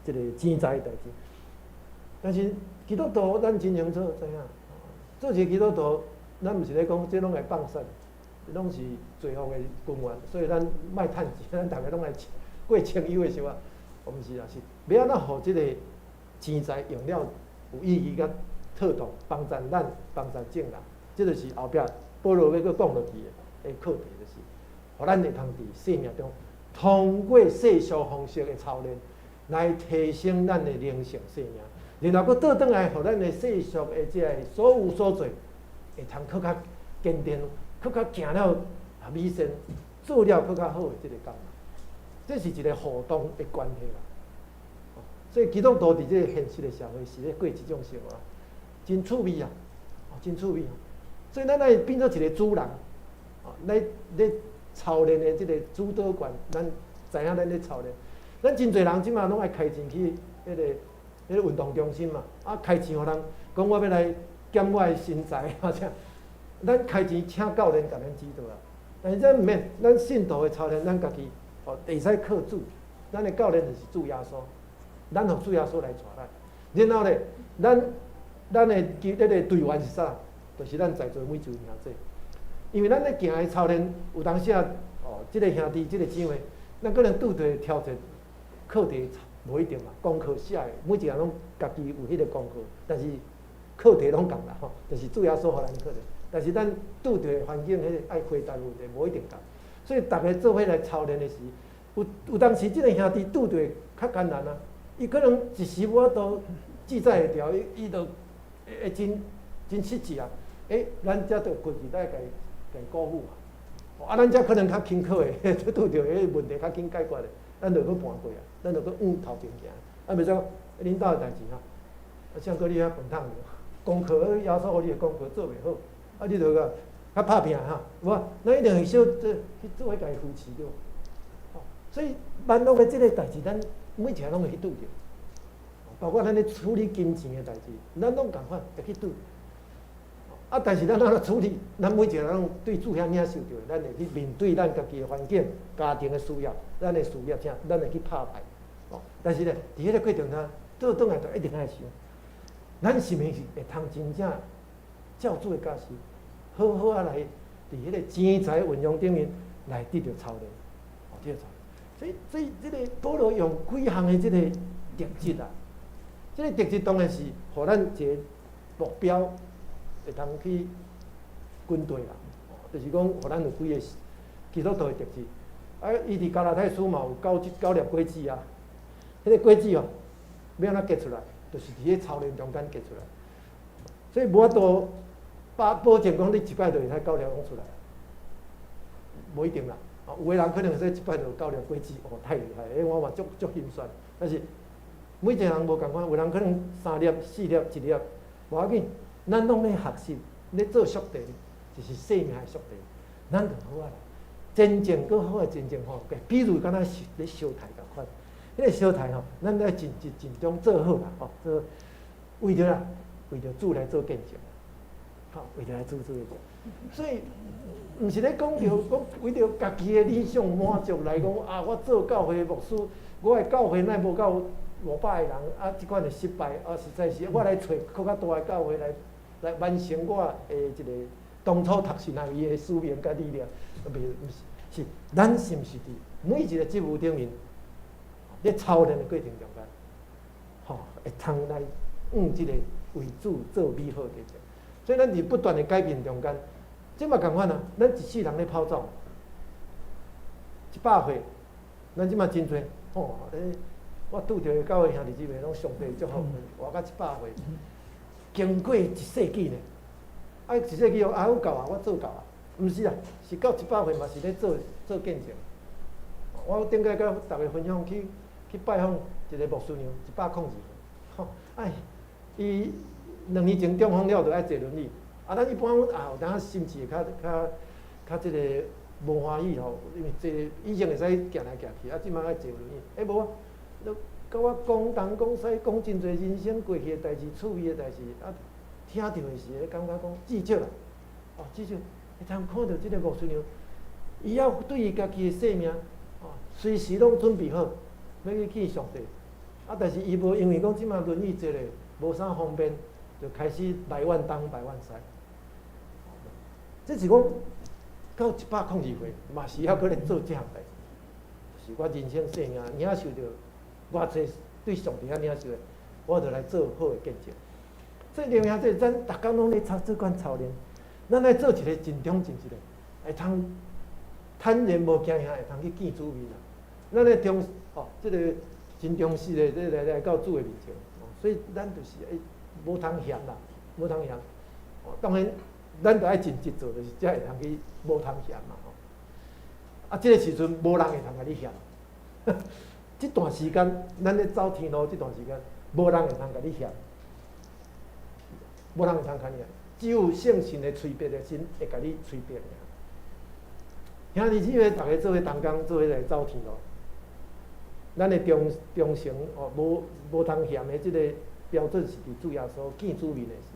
這個錢財的代誌。但是基督徒咱真清楚知影，做一個基督徒，咱毋是咧講這攏會放散，攏是罪惡的根源。所以咱莫趁錢，咱逐家攏愛過清幽的生活。毋是啦，是欲按怎予這個錢財用了有意義佮套動，幫贊咱，幫贊眾人。這就是後壁保羅欲閣講落去的課題，就是予咱會通佇生命中通過世俗方式的操練，來提升咱的靈性生命，然後閣倒轉來，予咱的世俗的這个所有所做，會通閣較堅定，閣較行了美善，做了閣較好的這个感覺。這是一个互動的關係啦。所以基督徒佇這個現實的社會是咧過這種生活，真趣味啊，真趣味啊。所以咱愛變做一個主人，來咧操練的這個主導權，咱知影咱咧操練。咱真濟人這馬攏愛開錢去彼個運動中心嘛，啊開錢予人講我欲來減我的身材，啊啥？咱開錢請教練共咱指導啊。但是這毋免，咱信徒的操練，咱家己哦會使靠主，咱的教練就是主耶穌，咱予主耶穌來帶咱。然後咧，咱的彼個隊員是啥？就是咱在座每一位兄弟。因為咱咧行的操練，有當時啊，哦，這個兄弟，這個姊妹，咱可能拄著挑戰課題無一定嘛，功課寫的，每一個人攏家己有彼個功課，但是課題攏仝啦吼，就是主耶穌予咱課題。但是咱拄著的環境，彼個愛回答問題無一定仝，所以逐家做伙來操練的時，有當時這個兄弟拄著較艱難啊，伊可能一時無法度記載會牢，伊就會真真失志啊。欸，咱遮就過去來共伊鼓舞嘛。啊，咱遮可能較輕巧的，拄著彼個問題較緊解決的，咱就閣盤過啊，咱就閣往頭前行。啊，袂使講恁兜的代誌吼，啊，像閣你遐笨桶，功課耶穌予你的功課做袂好，啊，你就閣較拍拚哈，無，咱一定會小做去做伙共伊扶持著。所以萬惡的這个代誌，咱每一个攏會去拄著，包括咱咧處理金錢的代誌，咱攏仝款會去拄。啊！但是咱按怎處理？咱每一個人攏對主遐領受著，咱會去面對咱家己的環境、家庭的需要、咱的事業啥，咱會去拍敗。哦，但是咧，佇彼個過程中，倒轉來就一定愛想，咱是毋是會通真正照主的教示，好好仔來佇彼個錢財運用頂面來得著操練，哦，得著操練。所以這個保羅用幾項的這個特質啊，這個特質當然是予咱一個目標。會通去軍隊啦，就是講，予咱有幾个基督徒的特質。啊，伊佇加拉太書嘛有九粒果子啊，彼个果子哦，欲按怎結出來？就是佇咧操練中間結出來。所以無法度保證講你一擺就會使九粒攏出來，無一定啦。啊，有的人可能會使一擺就九粒果子，哦，太厲害！欸，我嘛足足心酸。但是每一個人無仝款，有人可能三粒、四粒、一粒，無要緊。咱攏咧學習，咧做速遞，就是生命的速遞。咱就好啊，真正閣好啊，真正吼，比如敢若是咧相刣仝款，彼个相刣吼，咱愛盡盡盡忠做好啦，吼，做為著啦，為著主來做見證，吼，為著來主做見證。所以，毋是咧講著講為著家己的理想滿足來講啊，我做教會牧師，我的教會若無夠500個人，啊，這款的失敗，啊，實在是我來揣閣較大的教會來。來完成我的一個當初讀神學院的使命佮理念，袂毋是，是咱是毋是佇每一個職務頂面，咧操練的過程中間，吼，會通來用這個為主做美好的見證。所以咱佇不斷的改變中間，這嘛仝款啊，咱一世人咧跑走，100歲，咱這馬真濟，吼，欸，我拄著的教會兄弟姊妹攏上帝祝福，活到100歲。經過一世紀呢，啊，一世紀哦，啊，好夠啊，我做夠啊，毋是啊，是到100歲嘛是咧做做見證。我頂擺佮逐家分享去拜訪一個牧師娘，102歲，吼，哎，伊2年前中風了，就愛坐輪椅。啊，咱一般啊，有當心情會較較較這個無歡喜吼，因為坐以前會使行來行去，啊，這馬愛坐輪椅。欸，無啊，都佮我講東講西，講真濟人生過去的代誌、趣味的代誌，啊，聽著的時，感覺講至少啦，哦，至少會通看著這個牧師娘，伊猶對伊家己的生命，哦，隨時攏準備好，欲去見上帝。啊，但是伊無因為講這馬輪椅坐咧無啥方便，就開始埋怨東埋怨西。這是講到102歲，嘛是猶閣咧做這項代誌，就是我人生生命領受著偌濟對上帝遐領受的，我就來做好的見證。所以另外這咱逐工攏咧操這款操練，咱愛做一個盡忠盡一個，會通坦然無驚嚇，會通去見主面啊！咱咧重哦，這個真重視的，這來來到主的面前，所以咱就是愛無通嫌啦，無通嫌。當然，咱著愛盡職做，就是才會通去無通嫌嘛吼。啊，這個時陣無人會通共你嫌。這段時間，咱咧走天路這段時間，無人會通共你嫌，無人會通共你嫌，只有聖神的催逼的心會共你催逼爾。兄弟姊妹，逐家做伙同工，做伙來走天路。咱的忠忠誠哦，無無通嫌的這個標準是佇主耶穌見主面的時。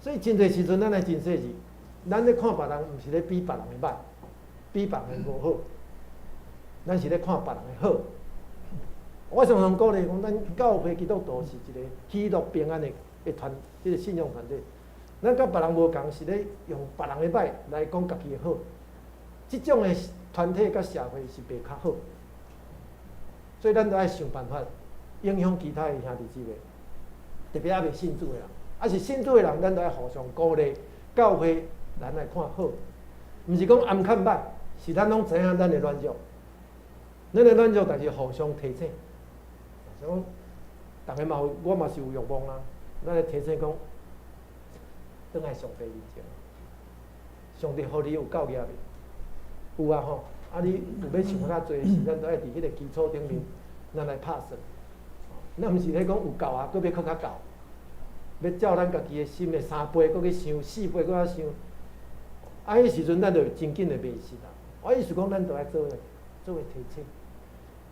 所以真濟時陣，咱愛真細緻。咱咧看別人，毋是咧比別人的歹，比別人的無好，咱是咧看別人的好。我常常鼓勵講，咱教會基督徒是一個喜樂平安的的團，這個信仰團體。咱佮別人無仝，是咧用別人的歹來講家己的好。這種的團體佮社會是袂較好。所以咱都愛想辦法影響其他的兄弟姊妹，特別猶未信主的人，抑是信主的人，咱都愛互相鼓勵，教會咱來看好，毋是講暗看歹，是咱攏知影咱的軟弱，咱的軟弱，但是互相提醒。像講，逐家嘛有，我嘛是有欲望啊，咱來提醒講，轉來上帝面前，上帝予你有夠額未？有啊吼。啊！你有欲想較濟時，咱都愛佇彼個基礎頂面，咱來拍算。咱毋是咧講有夠啊，閣欲閣較夠，欲照咱家己的心的三倍，閣去想四倍，閣較想。啊！彼時陣咱就真緊會迷失啊！我意思講，咱都愛做伙做伙提醒。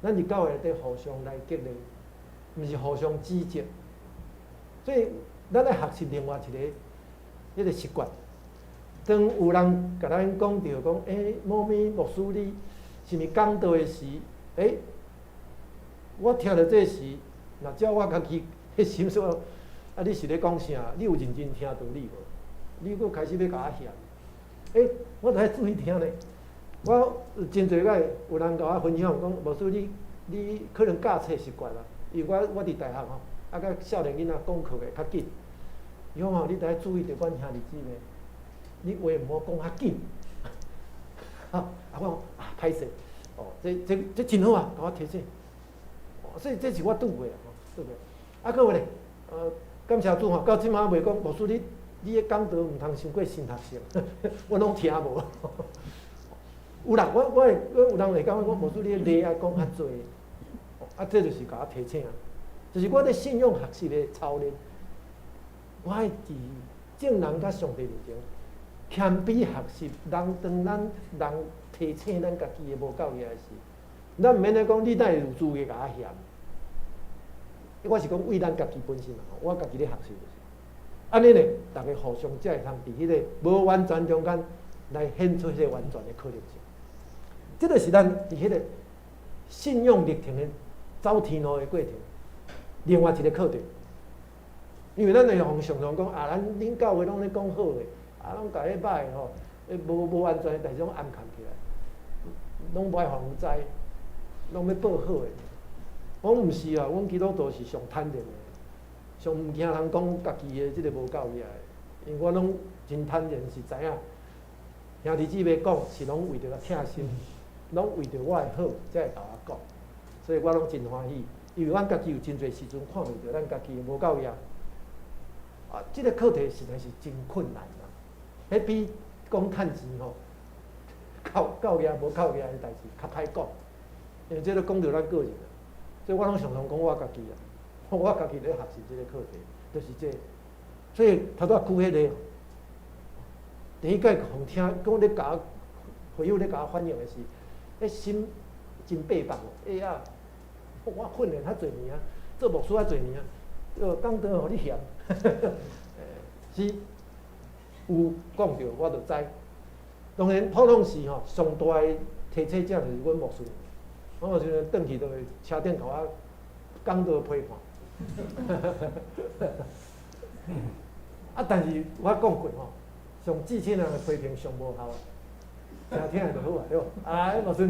咱佇教會內底互相來激勵，毋是互相指責。所以，咱愛學習另外一個彼個習慣。當有人共咱講著講，欸，某物牧師你是毋是講道的時，欸，我聽著這時，若照我家己彼心說，啊，你是咧講啥？你有認真聽道理無？你閣開始欲共我嫌？欸，我著愛注意聽咧。我真濟擺有人共我分享講，牧師你你可能教冊習慣啦，因為我我佇大學吼，啊，佮少年囡仔講課會較緊。伊講吼，你著愛注意著阮兄弟姊妹。你話毋好講較緊，啊！啊，我講啊，歹勢，哦，這這這真好啊，共我提醒，所以這是我拄過啊，吼，拄過。啊，閣有咧，感謝主吼，到這馬未講，牧師你你的講道毋通傷過神學性，我攏聽無。有啦，我我會我有人會感覺講，牧師你的禮愛講較濟，啊，這就是共我提醒啊，就是我咧信仰學習的操練，我愛佇眾人佮上帝面前。謙卑學習，人當咱人提醒咱家己的無夠額時，咱毋免咧講，你哪會有資格共我嫌？我是講為咱家己本身啊，我家己咧學習就是。按呢咧，逐家互相才會通佇彼個無完全中間來顯出彼個完全的可能性。這個是咱佇彼個信仰歷程的走天路的過程，另外一個課題。因為咱會常常講啊，咱恁教會攏咧講好的。啊，攏共彼歹吼，彼無無完全的代誌攏暗藏起來，攏無愛予人知，攏欲報好的。我講毋是啊，阮基督徒是上坦然的，上毋驚人講家己的這個無夠額的，因為我攏真坦然，是知影兄弟姊妹講是攏為著疼心，攏為著我的好才會共我講，所以我攏真歡喜，因為阮家己有真濟時陣看袂著咱家己的無夠額。啊，這個課題實在是真困難啊！彼比講趁錢吼，夠夠額無夠額的代誌較歹講，因為這都講著咱個人啊。所以我攏常常講我家己啊，我家己咧學習這個課題，就是這個。所以頭拄仔舉彼個，第一擺予聽講咧共我會友咧共我反映的是，彼心真八百哦，哎呀，我訓練較濟年啊，做牧師較濟年啊，講道予你嫌，是。有講著，我就知。當然，普通時吼，上大的提醒者就是阮牧師。阮牧師轉去就會車頂共我講道批判。啊，但是我講過吼，上至親人的批評上無效，聽聽就好啊，對無？啊，牧師，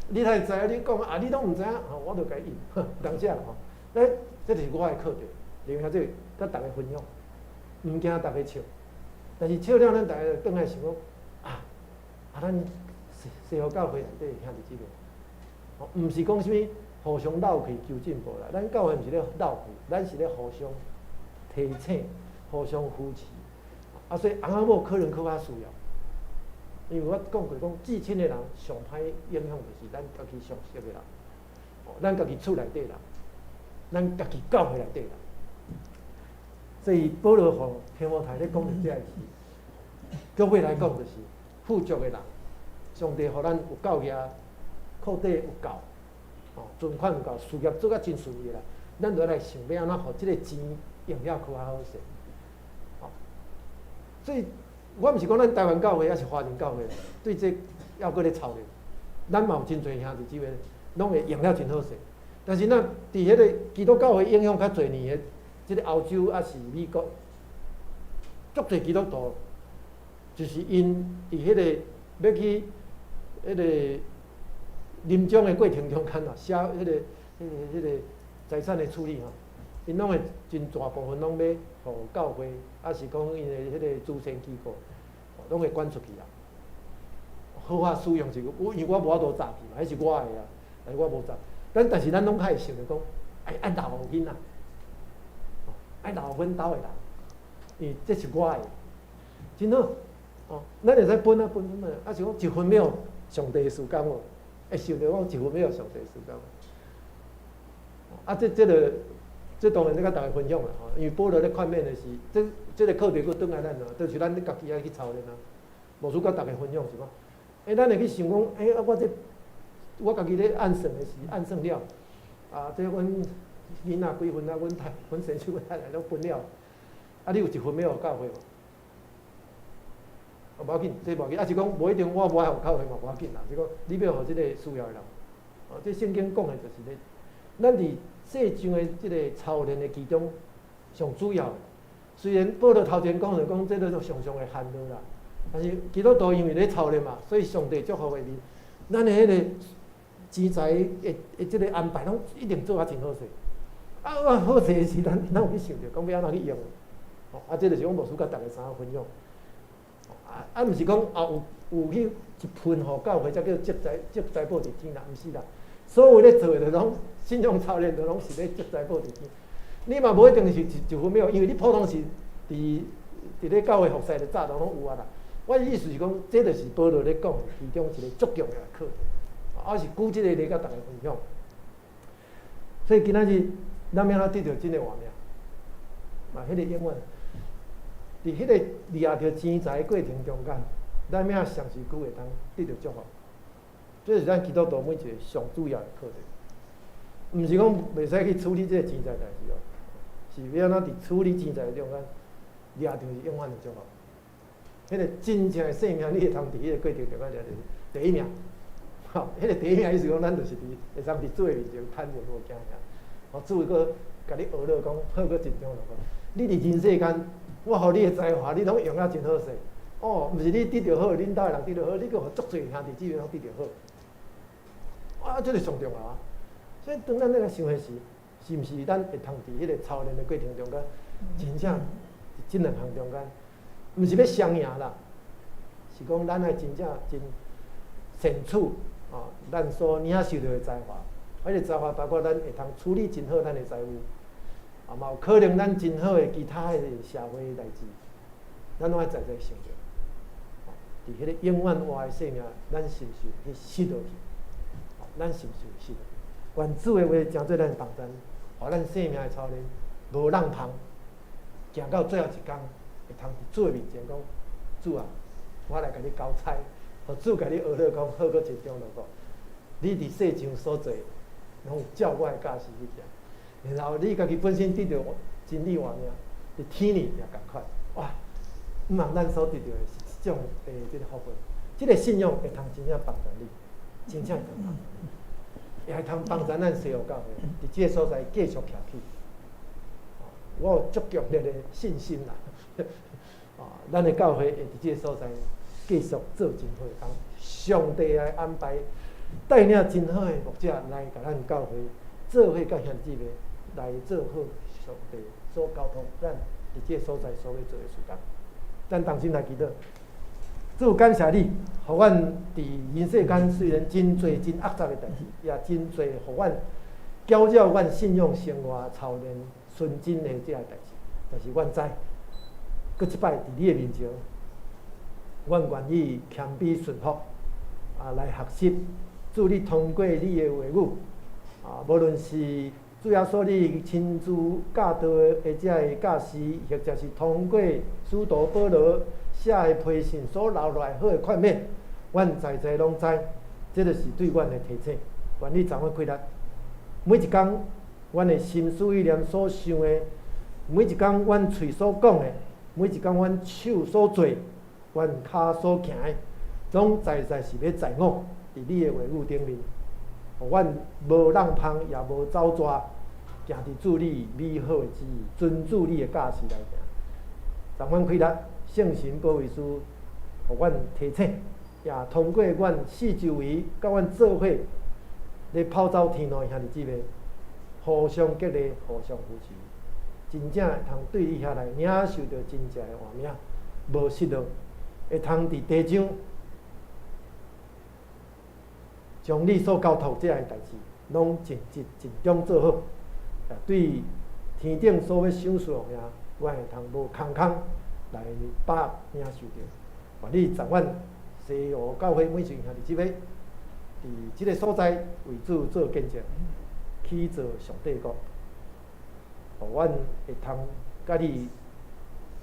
你哪會知影？你講啊，你攏毋知影，吼，我就共伊應，當時吼，這這就是我的課題，另外這個佮逐家分享。毋驚逐家笑。但是笑了，咱逐家就轉來想講，啊啊，咱西湖教會內底兄弟姊妹，吼，毋是講啥物互相鬥氣求進步啦，咱教會毋是咧鬥氣，咱是咧互相提醒、互相扶持。啊，所以翁仔某可能閣較需要，因為我講過講，至親的人上歹影響就是咱家己熟悉的人，咱家己厝內底人，咱家己教會內底人。所以保羅予提摩太咧講的這個是，各位來講就是富足的人，上帝予咱有夠額，褲底有夠，哦，存款有夠，事業做甲真順利啦。咱就來想欲按怎予這個錢用了閣較好勢。哦，所以我毋是講咱台灣教會，抑是華人教會，對這猶閣咧操練，咱嘛有真濟兄弟姊妹，攏會用了真好勢。但是咱佇彼個基督教會影響較濟年的這個歐洲，抑是美國，足濟基督徒，就是𪜶佇彼個欲去彼個臨終的過程中間啊，寫彼個財產的處理吼，𪜶攏會真大部分攏欲予教會，抑是講𪜶的彼個慈善機構，攏會捐出去啊。好好使用是，我因為我無法度紮去嘛，彼是我的啊，但是我無紮。但是咱攏較會想著講，愛留予囡仔，愛留予阮兜的人，因為這是我的，真好。哦，咱會使分啊分分啊，抑是講一分欲予上帝的時間無？會想著講一分欲予上帝的時間無？啊，這當然咧共大家分享啦吼，因為保羅咧勸勉的是，這個課題閣轉來咱啊，就是咱家己愛去操練啊。無輸佮大家分享是講，咱會去想講，啊，我這我家己咧按算的是按算了，啊，這阮囡仔幾份啊，阮太阮先生阮太太攏分了，啊，你有一份欲予教會無？啊，無要緊，這無要緊，抑是講無一定我無愛予教會嘛，無要緊啦，是講你欲予這個需要的人，哦，這聖經講的就是咧，咱佇世上的這個操練的其中上主要的，雖然保羅頭前講就講這個常常會陷落啦，但是基督徒因為咧操練嘛，所以上帝祝福的面，咱的彼個錢財的這個安排攏一定做啊真好勢。啊，好勢的時咱咱有去想著講欲按怎去用，哦，啊，這就是講牧師佮逐家相分享。啊啊，毋是講啊有去一份予教會才叫積財積財寶佇天啦，毋是啦。所有咧做的攏信仰操練，都攏是咧積財寶佇天。你嘛無一定是一份欲，因為你普通是佇咧教會服侍的早就攏有啊啦。我意思是講，這就是保羅咧講的其中一個足重要的課題。啊，是舉這個例共大家分享。所以今仔日咱欲按怎得著真的活命？嘛，彼個永遠佇彼個掠著錢財過程中間，咱欲按怎時久會當得著祝福？這是咱基督徒每一個上主要的課題。毋是講袂使去處理這個錢財代誌哦，是欲按怎佇處理錢財中間掠著是永遠的祝福。彼個真正的生命，你會通佇彼個過程中間掠著第一名。吼，彼個第一名意思講，咱就是佇會當佇主的面前坦然無驚嚇。吼，主閣共你學落講，好閣真重要講。你佇人世間，我予你的才華，你攏用啊真好勢。哦，毋是你得著好，恁兜的人得著好，你閣予足濟兄弟姊妹攏得著好。啊，這個上重要啊！所以當咱咧來想的時，是毋是咱會通佇彼個操練的過程中間，真正佇這兩項中間，毋是欲相贏啦，是講咱愛真正真善處哦，咱所領受著的才華，彼個才華包括咱會通處理真好咱的財務，啊嘛有可能咱真好的其他的社會代誌，咱攏愛在在想著，佇彼個永遠活的生命，咱是毋是有去失落去？咱是毋是有失落？願主的話成做咱的幫助，予咱生命的操練無落空，行到最後一工，會通佇主的面前講：主啊，我來共你交差，予主共你學落講好閣真重要講。你佇世上所做，攏照我的教示去行，然後你家己本身得著真理活命，佇天裡也仝款。哇！毋通咱所得著的是這種的這個福分，這個信仰會通真正幫助你，真正會通幫助你，也會通幫助咱西湖教會佇這個所在繼續徛起。我有足強烈的信心啦！啊，咱的教會會佇這個所在繼續做真好的工，上帝來安排帶領真好的牧者來共咱教會做伙佮兄弟姊妹來做好上帝所交託咱佇這个所在所欲做的事工。咱同心來祈禱，主感謝你，予阮佇人世間雖然真濟真惡雜的代誌，也真濟予阮攪擾阮信仰生活操練純真的這个代誌。但是阮知，閣一擺佇你的面前，阮願意謙卑順服，來學習主你通過你的話語，無論是主耶穌你親自教導的這个教示，或者是通過使徒保羅寫的批信所留落來好的勸勉，阮在在攏知，這就是對阮的提醒。願你賜阮氣力，每一工阮的心思意念所想的，每一工阮喙所講的，每一工阮手所做，阮跤所行的，攏在在是欲在我佇你的話語頂面，予阮無挵芳，也無走蛇，行佇主你美好的旨意，遵主你的教示來行。賜阮氣力，聖神保惠師，予阮提醒，也通過阮四周圍，佮阮做伙咧跑走天路的兄弟姊妹，互相激勵，互相扶持，真正會通對你遐來領受著真正的活命，無失落，會通佇地上將你所交託這个代誌，攏盡職盡忠做好。對天頂所欲賞賜的物件，阮會通無空空來把握領受著。願你賜阮西湖教會每一位兄弟姊妹，佇這个所在為主做見證，去做上帝國，予阮會通佮你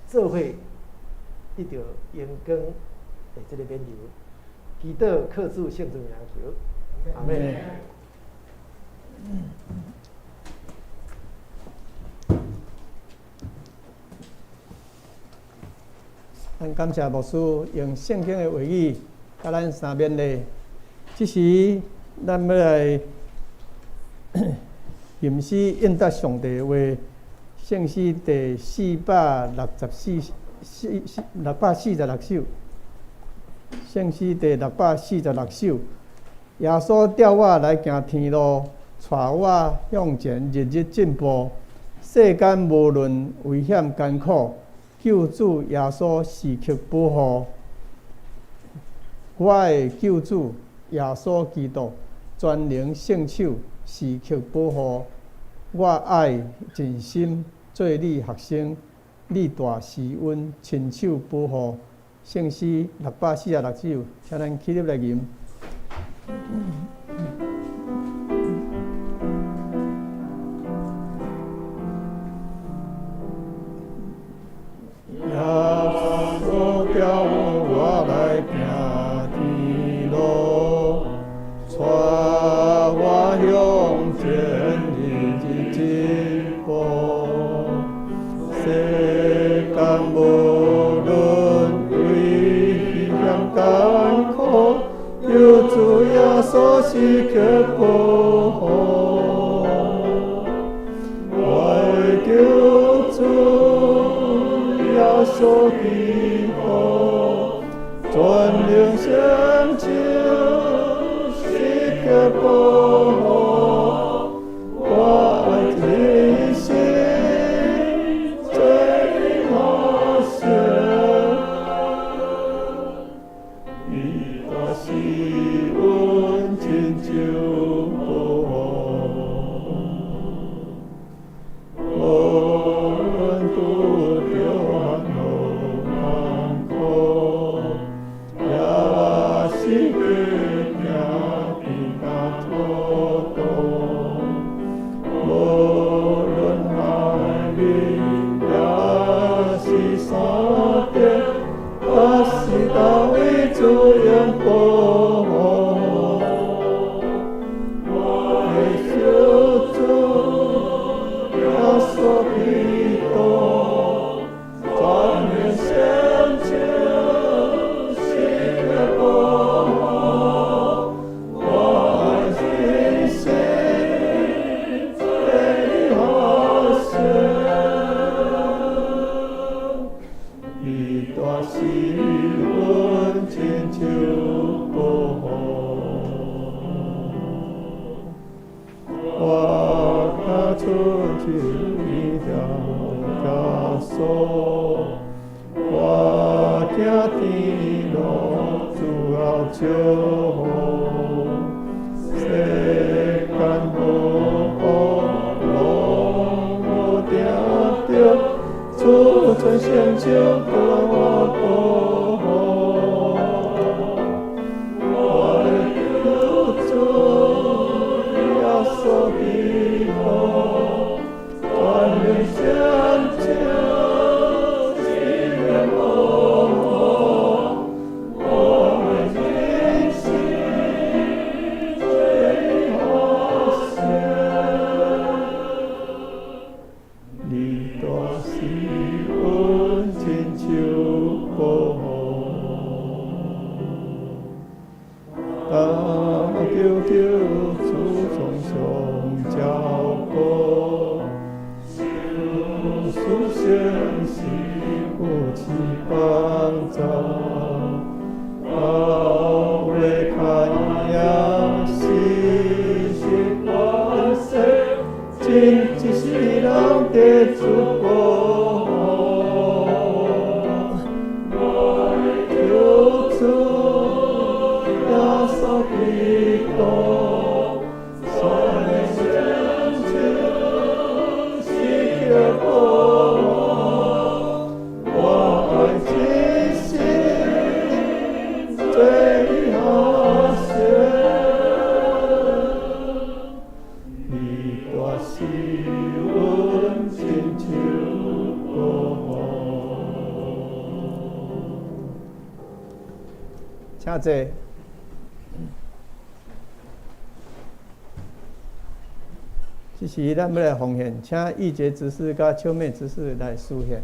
做伙得著榮光的這个免由。祈禱靠主聖主名求，阿們。咱感謝牧師用聖經的話語，佮咱相勉勵。這時，咱欲來吟詩應答上帝的話，聖詩第四百六十四四四六百四十六首。聖詩第六百四十六首，耶穌帶我來行天路，帶我向前，日日進步。世間無論危險艱苦，救主耶穌時刻保護。我的救主耶穌基督，全能聖手時刻保護。我愛盡心做你學生，你大施恩親手保護。聖詩六百四十六首，請咱起立來吟。耶穌叫我來行天路，帶我向前日日進步。世間無論危險艱苦，救主耶穌時刻保護。我的救主耶穌基督，全能聖手時刻保護。我愛盡心做你學生，伊大施恩親手保護。無論拄著煩惱艱苦，也是經祝福，世間無福攏無定著，主全成就予我保護。我的救主耶穌基督，全能成就生命保護，我的人生最好勝。你大是阮親像保護，大救救主常常照顧，受生死夫妻幫助，保衛看養時時關心，真一世人的祝福。我的救主耶穌基督，全能成就是叫保護，我愛一生最好勝。你大是阮親像保護。請坐。這時咱欲來奉獻，請義傑執事佮秋妹執事來司獻。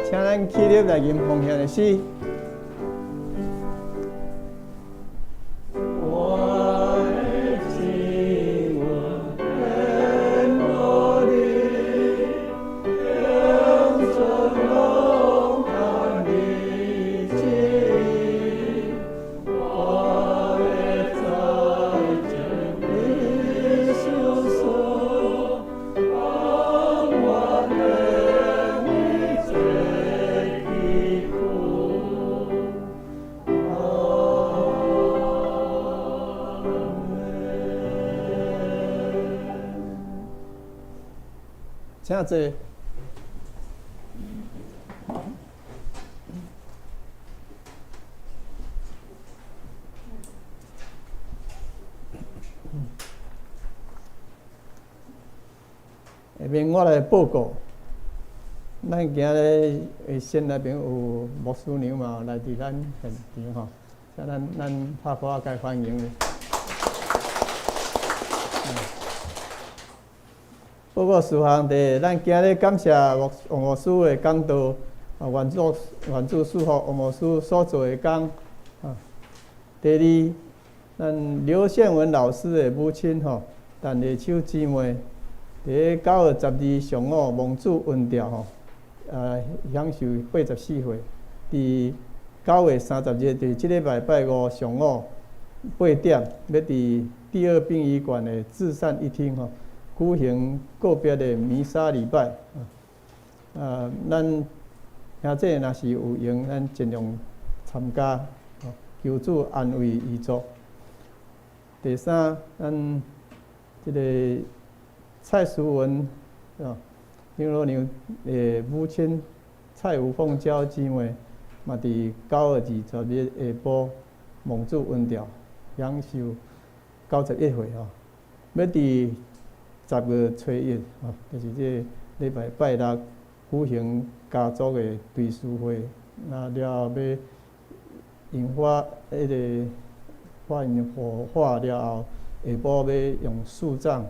請咱起立來吟奉獻的詩。我的心願無你，永存攏看你旨意，我的財情你相信，永遠的你做基礎。阿們。請坐。下面我來報告，咱今日的先內邊有牧師娘嘛來佇咱現場吼，請咱拍鼓仔共歡迎。報告事項，第一，咱今日感謝王牧師的講道，啊，願主賜福王牧師所做的工。啊，第二，咱劉憲文老師的母親吼，陳麗秋姊妹，佇9月12上午蒙主恩召吼，享壽84歲。佇9月30日，佇這禮拜拜五上午8點，欲佇第二殯儀館的至善一廳吼，舉行告別的彌撒禮拜。咱兄弟若是有閒，咱盡量參加，求主安慰遺族。第三，咱這个蔡淑文啊，長老娘的母親蔡吳鳳嬌姊妹，嘛佇9月20日下晡蒙主恩召，享壽91歲吼，欲佇10月初一吼，就是這个禮拜拜六舉行家族的追思會，那了後欲引發彼个發現火化了後，下晡欲用樹葬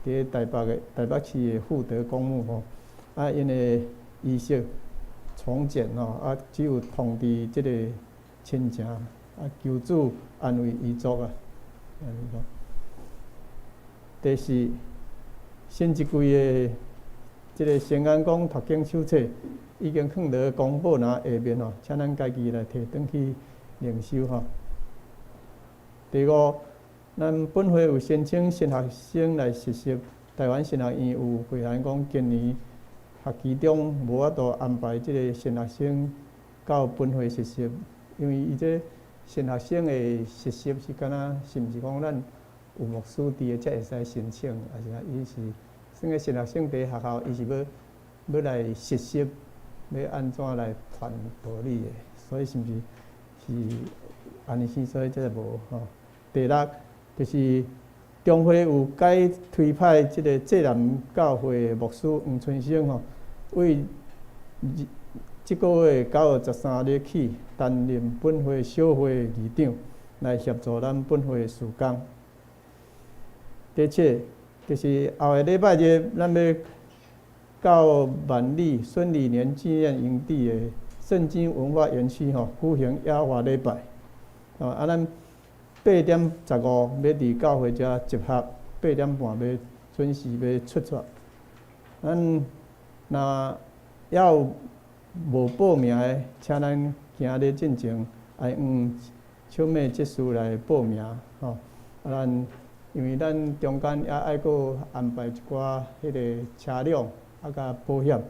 佇台北市的富德公墓吼，啊，𪜶的儀式從簡吼，啊，只有通知這个親情，啊，求主安慰遺族啊。按呢講。第四，新一季的這个聖安宮讀經手冊已經放佇公布欄下面吼，請咱家己來提轉去靈修吼。第五，咱本會有申請神學生來實習，臺灣神學院有回函講，今年學期中無法度安排這个神學生到本會實習，因為伊這神學生的實習是敢若是毋是講咱有牧師佇的才會使申請，抑是啥？伊是算個神學生佇學校，伊是欲來實習，欲按怎來傳道理的，所以是毋是是按呢生，所以這個無吼。第六就是中會有改推派這个濟南教會的牧師黃春生吼，為這个月9月13日起擔任本會小會議長，來協助咱本會事工。第七，就是後个禮拜日，咱欲到萬里孫理年紀念營地的聖經文化園區吼，舉行野外禮拜。啊，咱8點15欲佇教會遮集合，8點半欲準時欲出發。咱若猶有無報名的，請咱今日進前愛用手尾執事來報名吼。啊，咱因為咱中間猶愛閣安排一寡彼个車輛啊，佮保險，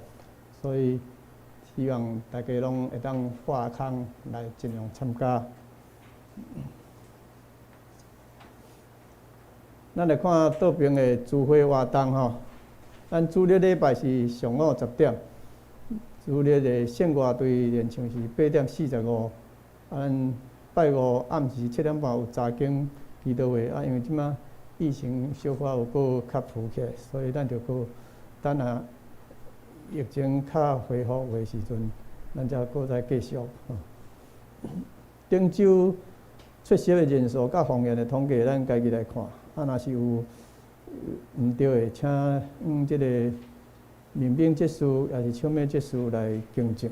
所以希望大家攏會當撥空來盡量參加。咱來看倒爿的聚會活動吼，咱主日禮拜是上午10點，主日的聖樂隊練唱是8點45，啊，咱拜五暗時7點半有查經祈禱會，啊，因為這擺疫情小可有閣較浮起來，所以咱就閣等下疫情較恢復的時陣，咱才閣再繼續。頂週出席的人數佮奉獻的統計，咱家己來看。啊，若是有毋對的，請用這个民兵執事抑是手尾執事來更正。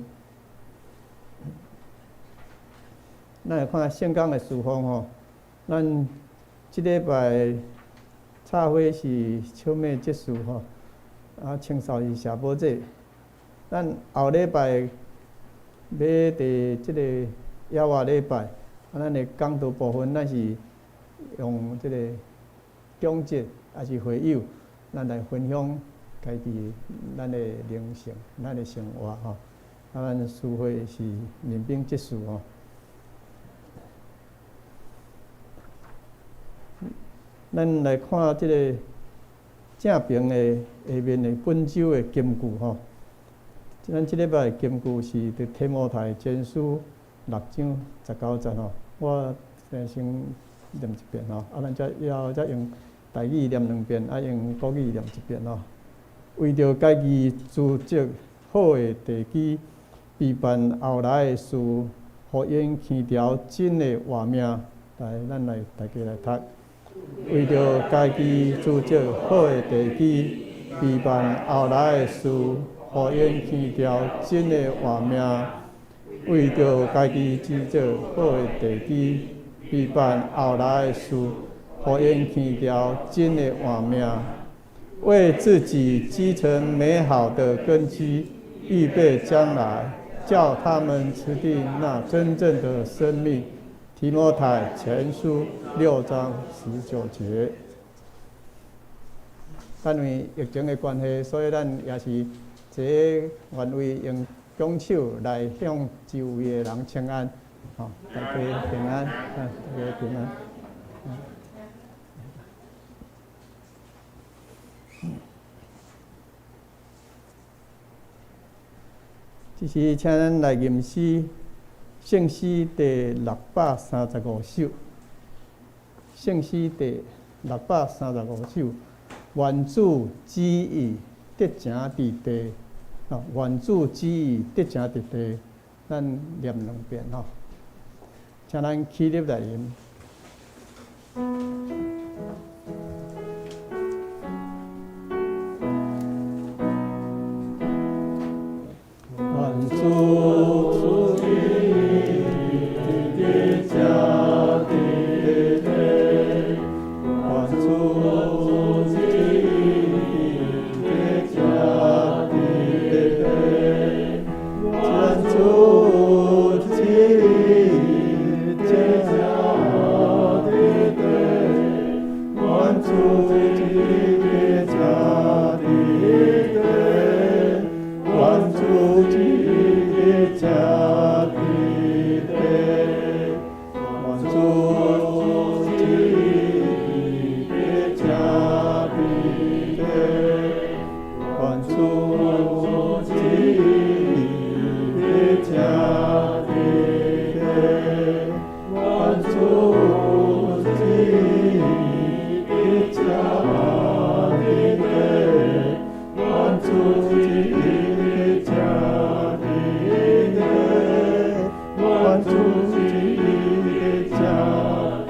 咱來看聖工的事奉吼，咱這禮拜插花是手尾執事吼，啊，清掃是謝寶姐。咱後禮拜欲佇這个野外禮拜，啊，咱的講道部分，咱是用這个長執抑是會友，咱來分享家己咱的靈性、咱的生活吼。啊，咱司會是民兵執事吼。咱來看這个正爿的下面的本週的金句吼。咱這禮拜的金句是佇提摩太前書6章19節吼。我先念一遍吼，啊，咱才以後才用台語念兩遍，啊，用國語念一遍吼。為著家己築築好的地基，備辦後來的事，予𪜶牽著真的活命。來，咱來大家來讀。為著家己築築好的地基，備辦後來的事，予𪜶牽著真的活命。為著家己築築好的地基，備辦後來的事，予𪜶牽著真的活命。為自己積成美好的根基，預備將來，叫他們持定那真正的生命。提摩太前書6章19節。但因為疫情的關係，所以咱也是這願意用拱手來向周圍的人請安，吼，大家平安，啊，大家平安。這時，請咱來吟詩，聖詩第635首。聖詩第635首，願主旨意得成佇地，吼，願主旨意得成佇地，咱念兩遍吼，請咱起立來吟。願主旨意得直正佇地，願主旨意正佇地，願主旨意正佇地，願主旨意正佇地，願主旨意正佇地，願主旨意正佇地，願主旨意正佇地。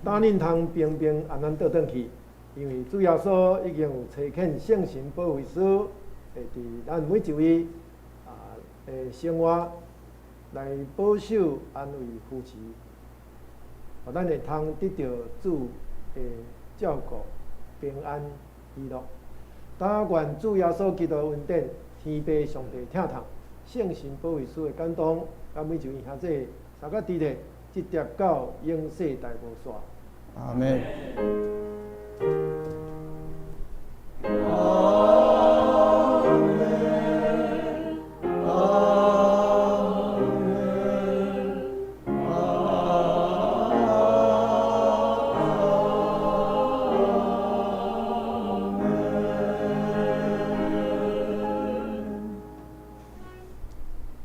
但恁通平平安安倒轉去，因為主耶穌已經有差遣聖神保惠師，會佇咱每一位的生活來保守、安慰、扶持，予咱會通得著主的照顧、平安、喜樂。但願主耶穌基督的恩典、天父上帝疼痛、聖神保惠師的感動，佮每一位兄弟三個弟弟，直直到永世代無煞。阿們。阿們，阿們，阿們。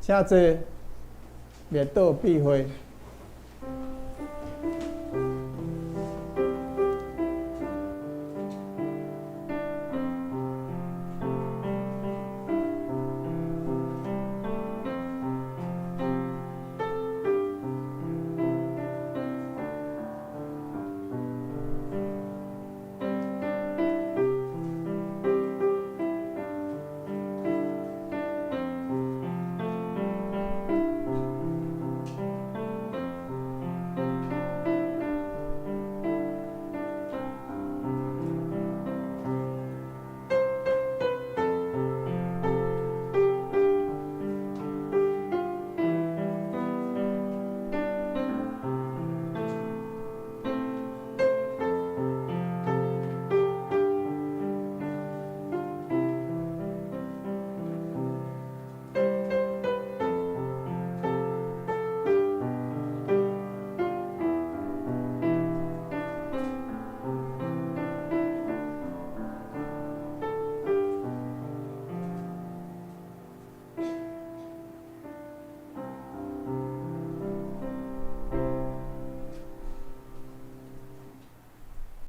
請坐，滅道閉會。